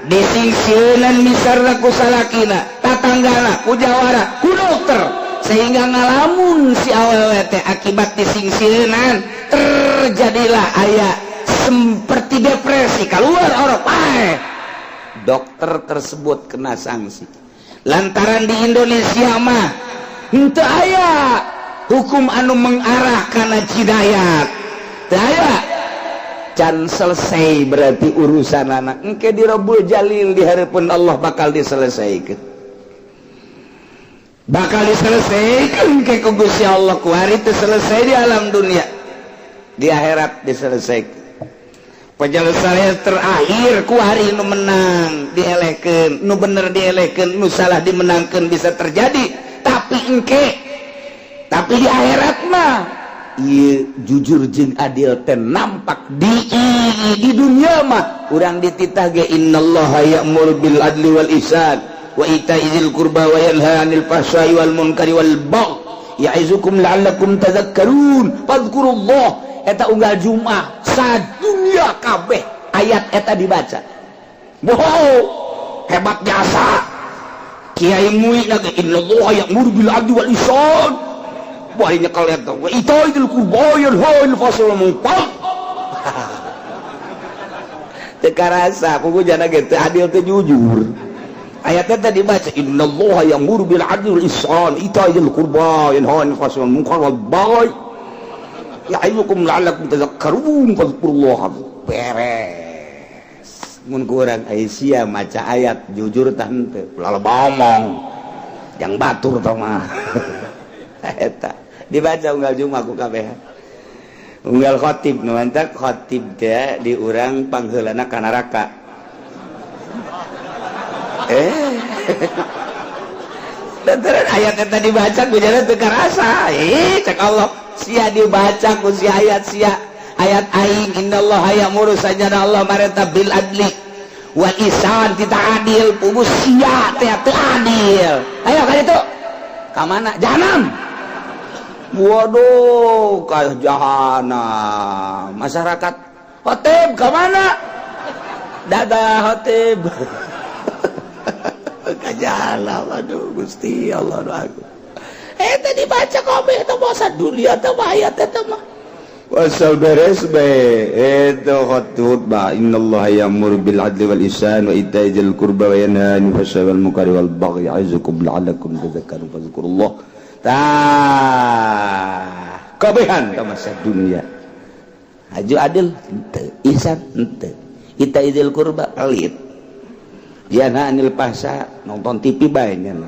disingsieunan misarna ku salakina, tatanggana, ku jawara, ku dokter, sehingga ngalamun si awewe teh. Akibat disingsieunan terjadilah aya seperti depresi, keluar orang paeh. Dokter tersebut kena sanksi lantaran di Indonesia mah henteu aya hukum anu mengarah kana jinayat. Teu aya, can selesai berarti urusan anak. Engke di Rabbul Jalil, di hadapan Allah bakal diselesaikan, bakal diselesaikan ke ku Gusti Allah. Ku hari itu selesai di alam dunia, di akhirat diselesaikan. Penyelesaian terakhir ku hari nu menang dielehkeun, nu bener dielehkeun, nu salah dimenangkeun, bisa terjadi. Tapi engke, tapi di akhirat mah ieu jujur jeung adil teh nampak di dunia mah. Urang dititah ge, innallaha ya'muru bil adli wal ihsan wa ita'i dzil qurba wa yanha 'anil fahsya'i wal munkari wal baghi ya'izukum la'allakum tadhakkarun fadhkurullah. Eta unggal Jumat sadunia kabeh ayat eta dibaca. Wow, hebat jasa Kiai Mui lagi, innallaha ya'muru bil adli wal ihsan. Wah, nyekel eta wa ita'i dzil qurba yanha 'anil fahsya'i wal munkar. Teu karasa pugu jana ge teu adil, teu jujur. Ayatnya tadi dibaca, innallaha ya'muru bil adli wal ihsan ita'i dzil qurba yanha 'anil fahsya'i wal munkar wal baghi ya'izukum la'allakum tadhakkarun fadhkurullah. Beres. Mun kurang Aisyah maca ayat jujur tah henteu, ulah ngomong yang batur tah mah. Eta dibaca unggal Jumat ku kabeh, unggal khotib. Nu mantak khotib teh di urang pangheulana ka neraka. Lantaran ayat eta dibaca ku jana teu karasa. Cek Allah, sia dibaca ku si ayat, sia ayat aing, innallaha ya'muru, sajana Allah marenta, bil adli wal ihsan, tidak adil. Pugu sia teh teu adil, ayo ka ditu. Ka mana? Jahanam. Waduh, ka jahanam. Masyarakat, khotib ka mana? Dadah khotib, ka jahanam. Aduh Gusti Allah, aduh aku. Tadi dibaca kabeh teh bahasa dunia teh ayat eta mah. Wasal beres be itu khutbah, innallaha ya'muru bil adli wal ihsan wa ita'i dzil qurba wa yanha 'anil fahsya'i wal munkari wal baghi ya'izukum la'allakum tadhakkarun fadhkurullah. Tah kabehan ka masa dunia haju adil henteu, ihsan henteu, ita'i dzil qurba pelit, yanha 'anil fahsya nonton TV bae nya.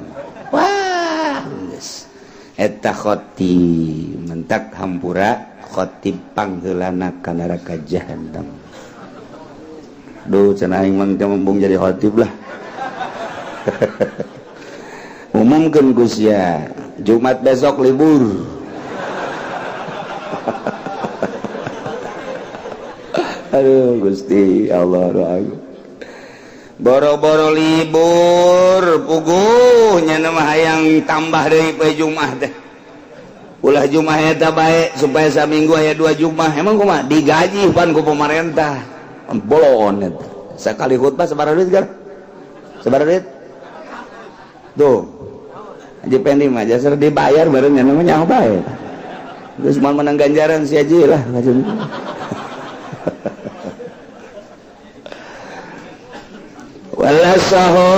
Wah, geus eta khotib mentak hampura, khotib pangheulana ka neraka jahannam. Duh, cenah aing mah teu embung jadi khotib lah. Umumkeun Gus ya, Jumat besok libur. Aduh Gusti Allah, doa. Boro-boro libur, puguh nya mah hayang tambah deui poe Jumat teh. Ulah Jumat eta bae supaya saminggu aya dua Jumat. Emang kumaha digaji pan ku pemerintah? Bolon eta. Sekali khutbah sabaraha duit gar? Sabaraha duit? Tuh. Haji Pendi mah jasar dibayar bareng nya namanya bae. Geus moal menang ganjaran si aja lah. Wala sahu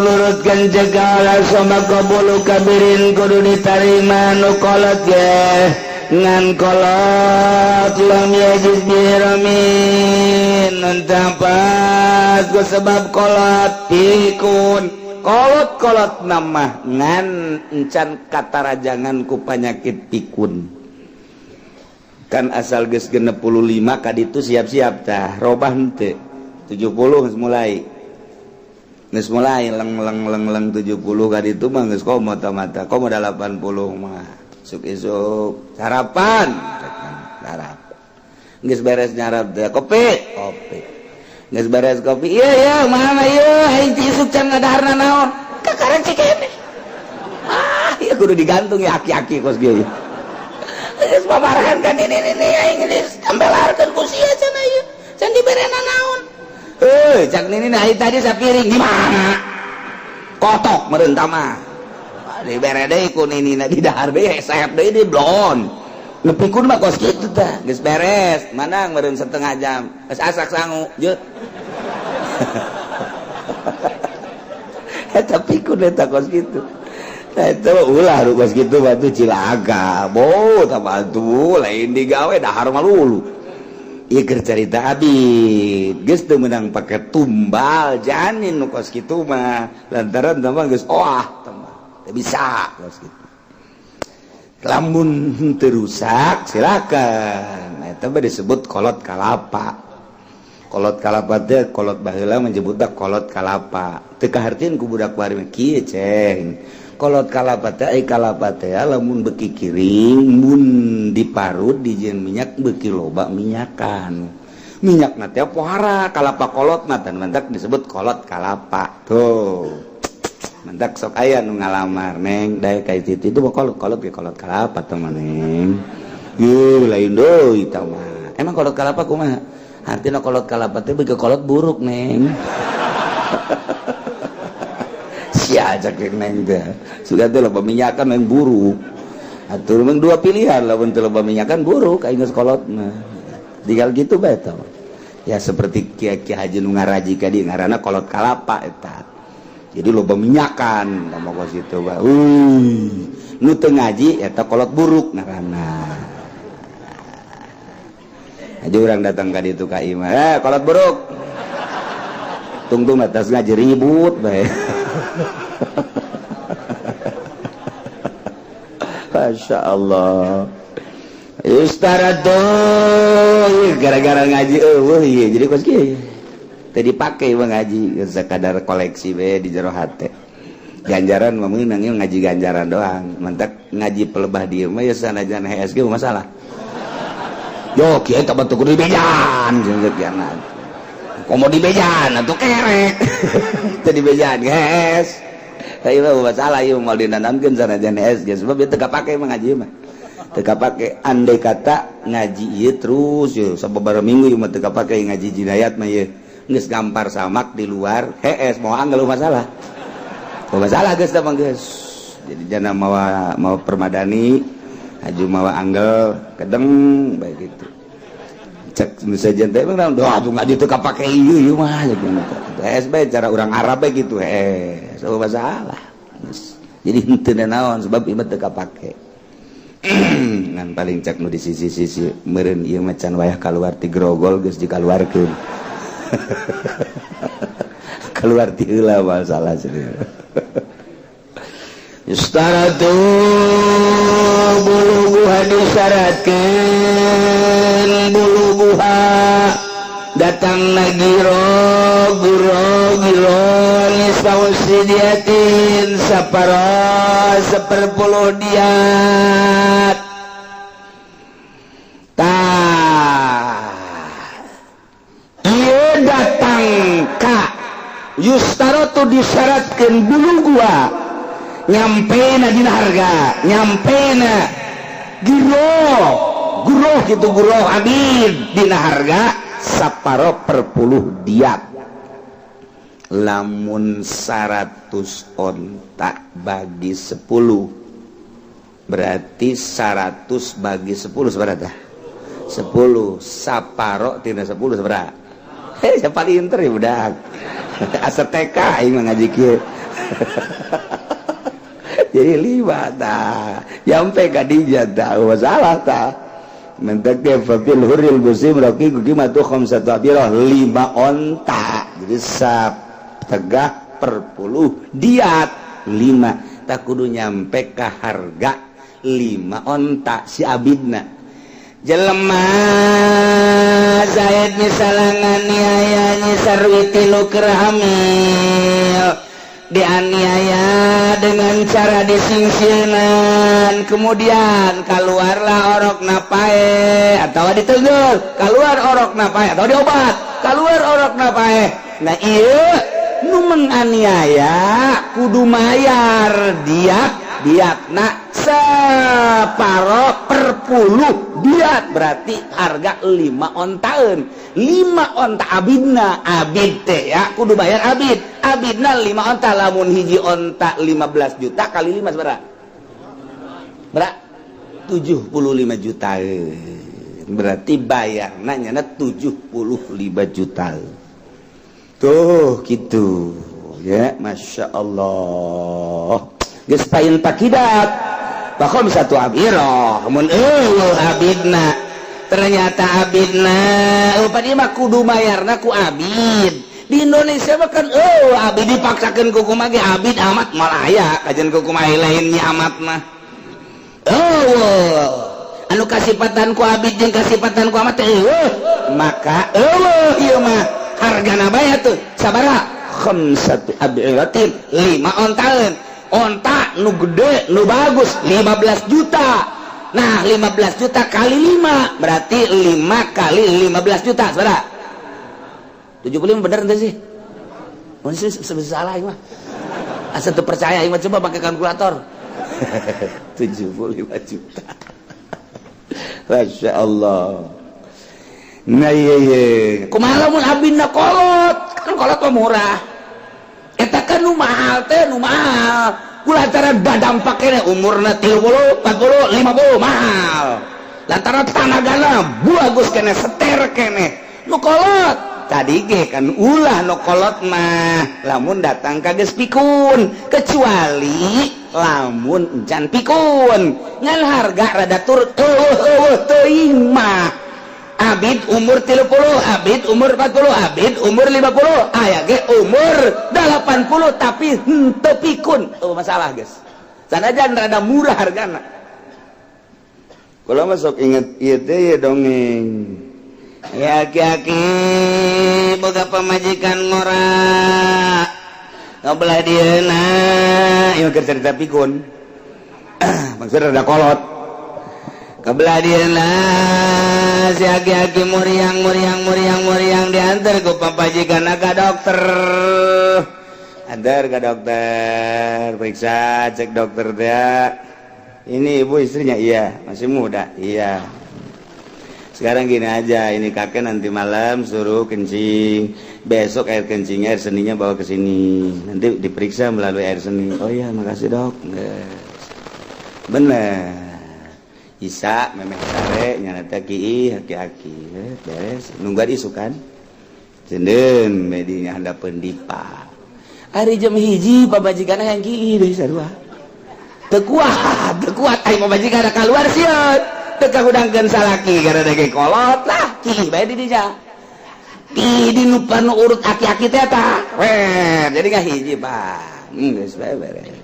nurutkeun jegala sama qabulu kabirin kudu ditarima nu kolot ge ngan kolot lam yajiz biramin nuntapat ku sebab kolot pikun kolot-kolot nama ngan encan katarajangan ku panyakit pikun kan asal geus 65 kaditu siap-siap tah robah henteu 70 geus mulai geus mulai leng leng leng leng 70 kaditu mah geus komo mata komo 80 mah isuk isuk sarapan sarapan geus beres nyarap teh kopi kopi geus beres kopi iya iya mana ieu aing ti isuk can ngadaharna naon kakara cikene ah ieu kudu digantung ya aki-aki kos kieu geus paparahan kan ini ini aing geus tambelarkeun ku sia cenah ieu can diberena naon heuh cak nini nah tadi sapiring di mana kotok meureun mah dibere deui ku ninina di dahar deui sehep deui di blon nepi kun mah kos kitu tah geus beres manang meureun setengah jam geus asak sangu jeung eta pikun eta kos kitu eta ulah nu kos kitu batu cilaka bo tah batu lain digawe dahar malulu ieu keur carita abid geus teu meunang pake tumbal janin nu kos kitu mah lantaran tah mah geus oah tah mah teu bisa kos kitu lamun teu rusak silakan eta mah disebut kolot kalapa. Kolot kalapa teh kolot baheula menyebutna kolot kalapa teu kahartieun ku budak bari kieu ceng kolot kalapa teh ai kalapa teh lamun beuki kiring mun diparut dijieun minyak beuki loba minyakan minyakna teh pohara kalapa kolot mah tan mantak disebut kolot kalapa tuh mantak sok aya nu ngalamar neng dae ka itu mah kolot kolot ge kolot kalapa teh mah neng yeuh lain deui tah mah emang kolot kalapa kumaha artinya kolot kalapa teh beuki kolot buruk neng sia cak neng teh sudah teh loba minyakan yang buruk atuh memang dua pilihan lamun teu loba minyakan buruk aing geus kolot mah tinggal gitu bae tah ya seperti kiai kiai haji nu ngaraji ka dieu ngaranna kolot kalapa eta jadi loba minyakan sama kos itu bae nu teu ngaji eta kolot buruk ngaranna aja orang datang ka ditu ka imah kolot buruk tungtung atas ngaji ribut bae Masya Allah Istarado gara-gara ngaji eueuh ieu jadi kos kieu teu dipake mah ngaji sakadar koleksi we di jero hate ganjaran mah meunang ngaji ganjaran doang mantak ngaji pelebah dieu mah ya sanajan HSG masalah yo kieu teh batu kudu dibejan jeung komo dibejan atuh kerek teu dibejan geus tah ieu mah masalah ieu moal dinanamkeun sanajan HSG sebab ieu teu kapake mah ngaji mah teu kapake andai kata ngaji ieu terus yeuh sababaraha minggu ieu mah teu kapake ngaji jinayat mah ieu geus gampar samak di luar hees moal anggeul masalah masalah geus tah mah geus jadi jana mawa mawa permadani haju mawa anggel kedeng bae gitu cek misalnya teh emang doa tuh ngaji teu kapake ieu ieu mah gitu hees bae cara urang Arab bae gitu hees oh masalah jadi henteu naon sebab ieu mah teu kapake ngan paling cek nu di sisi-sisi meureun ieu mah can wayah kaluar ti grogol geus dikaluarkeun keluar ti heula masalah serius Yustaratu buluguha disyaratkeun buluguha datang giro guro giro nisfausidiatin saparo seperpuluh diat tah ieu datang ka yustaratu disyaratkeun buluguha nyampe na dina harga nyampe na giro guruh gitu guruh abid dina harga saparo per puluh diat lamun 100 onta bagi 10 Berarti 100 bagi 10 seberapa? 10 saparo tina 10 seberapa? Hei, siapa paling pinter ya budak. Asa TK aing mah ngaji kieu. Jadi 5 tah. Nyampe ka dinya tah, masalah tah. Mentek ge fafil hurril muslim raqiqu qimatu khamsatu abirah 5 onta. Jadi sategah per puluh diat 5 tak kudu nyampe ka harga 5 onta si abidna. Jelema Zaid misalnya nganiaya Nyi Sarwiti nu keur hamil, dianiaya dengan cara disingsieunan, kemudian keluarlah orok napae atau ditegur, keluar orok napae atau diobat, keluar orok napae. Nah iya nu menganiaya kudu mayar diat, diatna separo per puluh diat, berarti harga 5 ontaeun, 5 onta abidna, abid teh ya kudu bayar abid, abidna 5 onta, lamun hiji onta 15 juta kali 5 seberapa? Berapa? 75 juta. Berarti bayarna nyana 75 juta. Tuh gitu ya, Masya Allah. Geus pain pakidat bakom satu abirah mun eueuh abidna, ternyata abidna upadi mah kudu mayarna ku abid. Di Indonesia mah kan eueuh abid dipaksakeun ku kumaha ge abid amat moal aya kajian ku kumaha lainnya amat mah. Eueuh anu kasipatan ku abid jeung kasipatan ku amat teh eueuh, maka eueuh ieu mah hargana bae tuh sabaraha? Khamsatu abiratin 5 ontaeun, onta nu gede nu bagus 15 juta. Nah 15 juta kali 5 berarti 5 kali 15 juta saudara 75, bener ente sih? Mun sih salah mah asa teu percaya mah, coba pakai kalkulator. 75 juta, Masya Allah. Nah iya iya kumaha lamun abina kolot? Kan kolot mah murah, eta kan nu mahal teh, nu mahal kulantaran dadampak kene umurna 30 40 50 mahal lantaran tanagana bagus kene, seter kene. Nu kolot tadi ge kan ulah, nu kolot mah lamun datang ka geus pikun, kecuali lamun encan pikun ngan harga rada turun eueuh eueuh teuing mah. Abid umur 30, abid umur 40, abid umur 50, aya ge umur 80 tapi henteu pikun, oh masalah guys, sanajan rada murah hargana. Kalau masuk inget ieu teh ya dongeng ya, aki-aki boga pamajikan ngora ngobelah dieuna ieu keur cerita pikun, maksudnya rada kolot. Kebelah dieuna si aki-aki muriang muriang muriang muriang, diantar ku pamajikan ka dokter, antar ke dokter, periksa, cek dokter dia, "Ini ibu istrinya?" "Iya." "Masih muda?" "Iya." "Sekarang gini aja, ini kakek nanti malam suruh kencing, besok air kencingnya, air seninya bawa ke sini, nanti diperiksa melalui air seni." "Oh iya, makasih dok." Bener Isa memeh sare nyana teh kiih aki-aki beres nungguan isukan cendeun medinya handapeun dipa. Ari jam 1 pamajikan yang kiih deui sarua teu kuat, teu kuat aing pamajikan keluar sieun teu kahudangkeun salaki gara dege kolot lah kiih bae di dinya kiih di nu urut aki-aki teh tah weh jadi ngahiji Pak geus bae beres.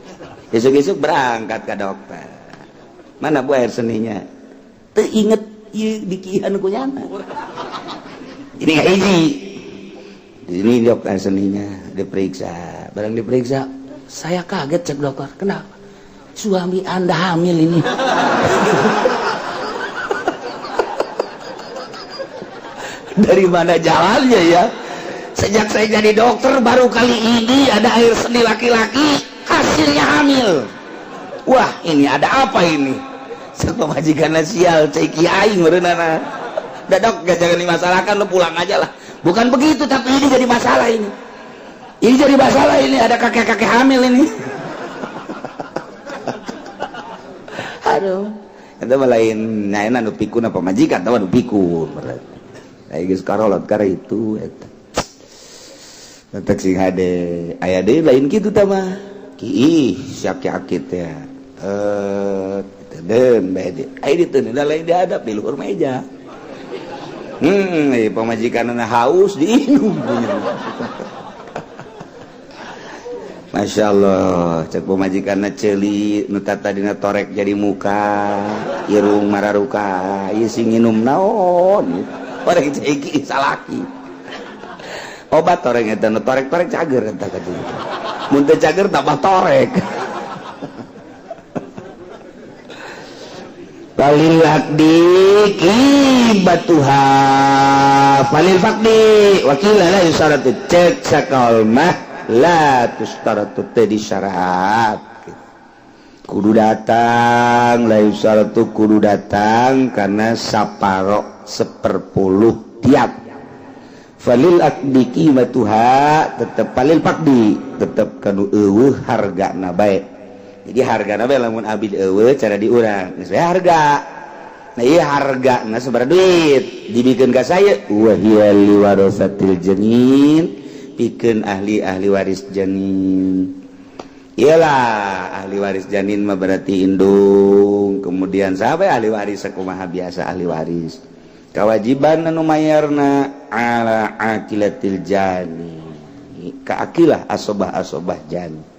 Isuk-isuk berangkat ke dokter, "Mana bu air seninya?" Teu inget ieu dikihan ku nyana. Ini ngahiji di sini dok, air seninya diperiksa, barang diperiksa, "Saya kaget," cek dokter. "Kenapa?" "Suami Anda hamil ini." Dari mana jalannya ya? Sejak saya jadi dokter baru kali ini ada air seni laki-laki hasilnya hamil. Wah, ini ada apa ini? Pamajikan sial cek aing meureunana. Udah dok, gak jangan dimasalahkan, lu pulang aja lah. Bukan begitu, tapi ini jadi masalah ini. Ini jadi masalah ini, ada kakek-kakek hamil ini. Aduh, eta mah lain nyaena nu pikun apa majikan tawa nu pikun berarti. Ai geus karolot kara itu eta. Tetek sing hade aya deui lain kitu tah mah. Ki ih aki-aki teh. Den bae di. Ai diteun lain dihadap di luhur meja. Pamajikanna haus diinum. Masya Allah, cek pamajikanna ceuli nu tadina torek jadi muka, irung mararuka, ieu sing nginum naon? Orang ceki salaki. Obat torek eta nu torek-torek cager eta ka dieu. Mun teu cager tambah torek. Falil aqdi qibatuha falil faqdi wakila la yusaratu cek sakal mah la tustaratu teh disyarat kudu datang la yusaratu kudu datang karena saparo 1/10 tiap falil aqdi qimatuha tetep falil faqdi tetep kanu eueuh hargana bae. Jadi hargana bae lamun abid eueuh cara diurang geus bae harga. Nah ieu hargana sabaraha duit dibikeun ka saya wa hiya liwarasatil janin pikeun ahli-ahli waris janin. Iyalah ahli waris janin mah berarti indung, kemudian sampai ahli waris sakumaha biasa ahli waris. Kewajiban anu mayarna ala aqilatil jani. Ka aqilah asobah-asobah jani.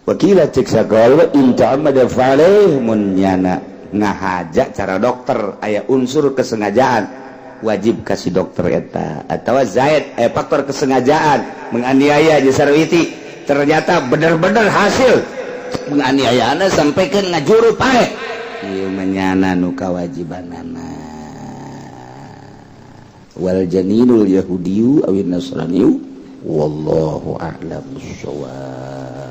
Wakila cek sakal in ta'ammada fa'alaih mun nyana ngahaja cara dokter aya unsur kesengajaan wajib kasih dokter eta atau zaid faktor kesengajaan menganiaya jeung Sarwiti ternyata bener-bener hasil menganiayana sampai ke ngajuru pae ieu menyana nu kawajibanana wal janinul yahudiyu awin nasraniyu wallahu a'lam bissawab.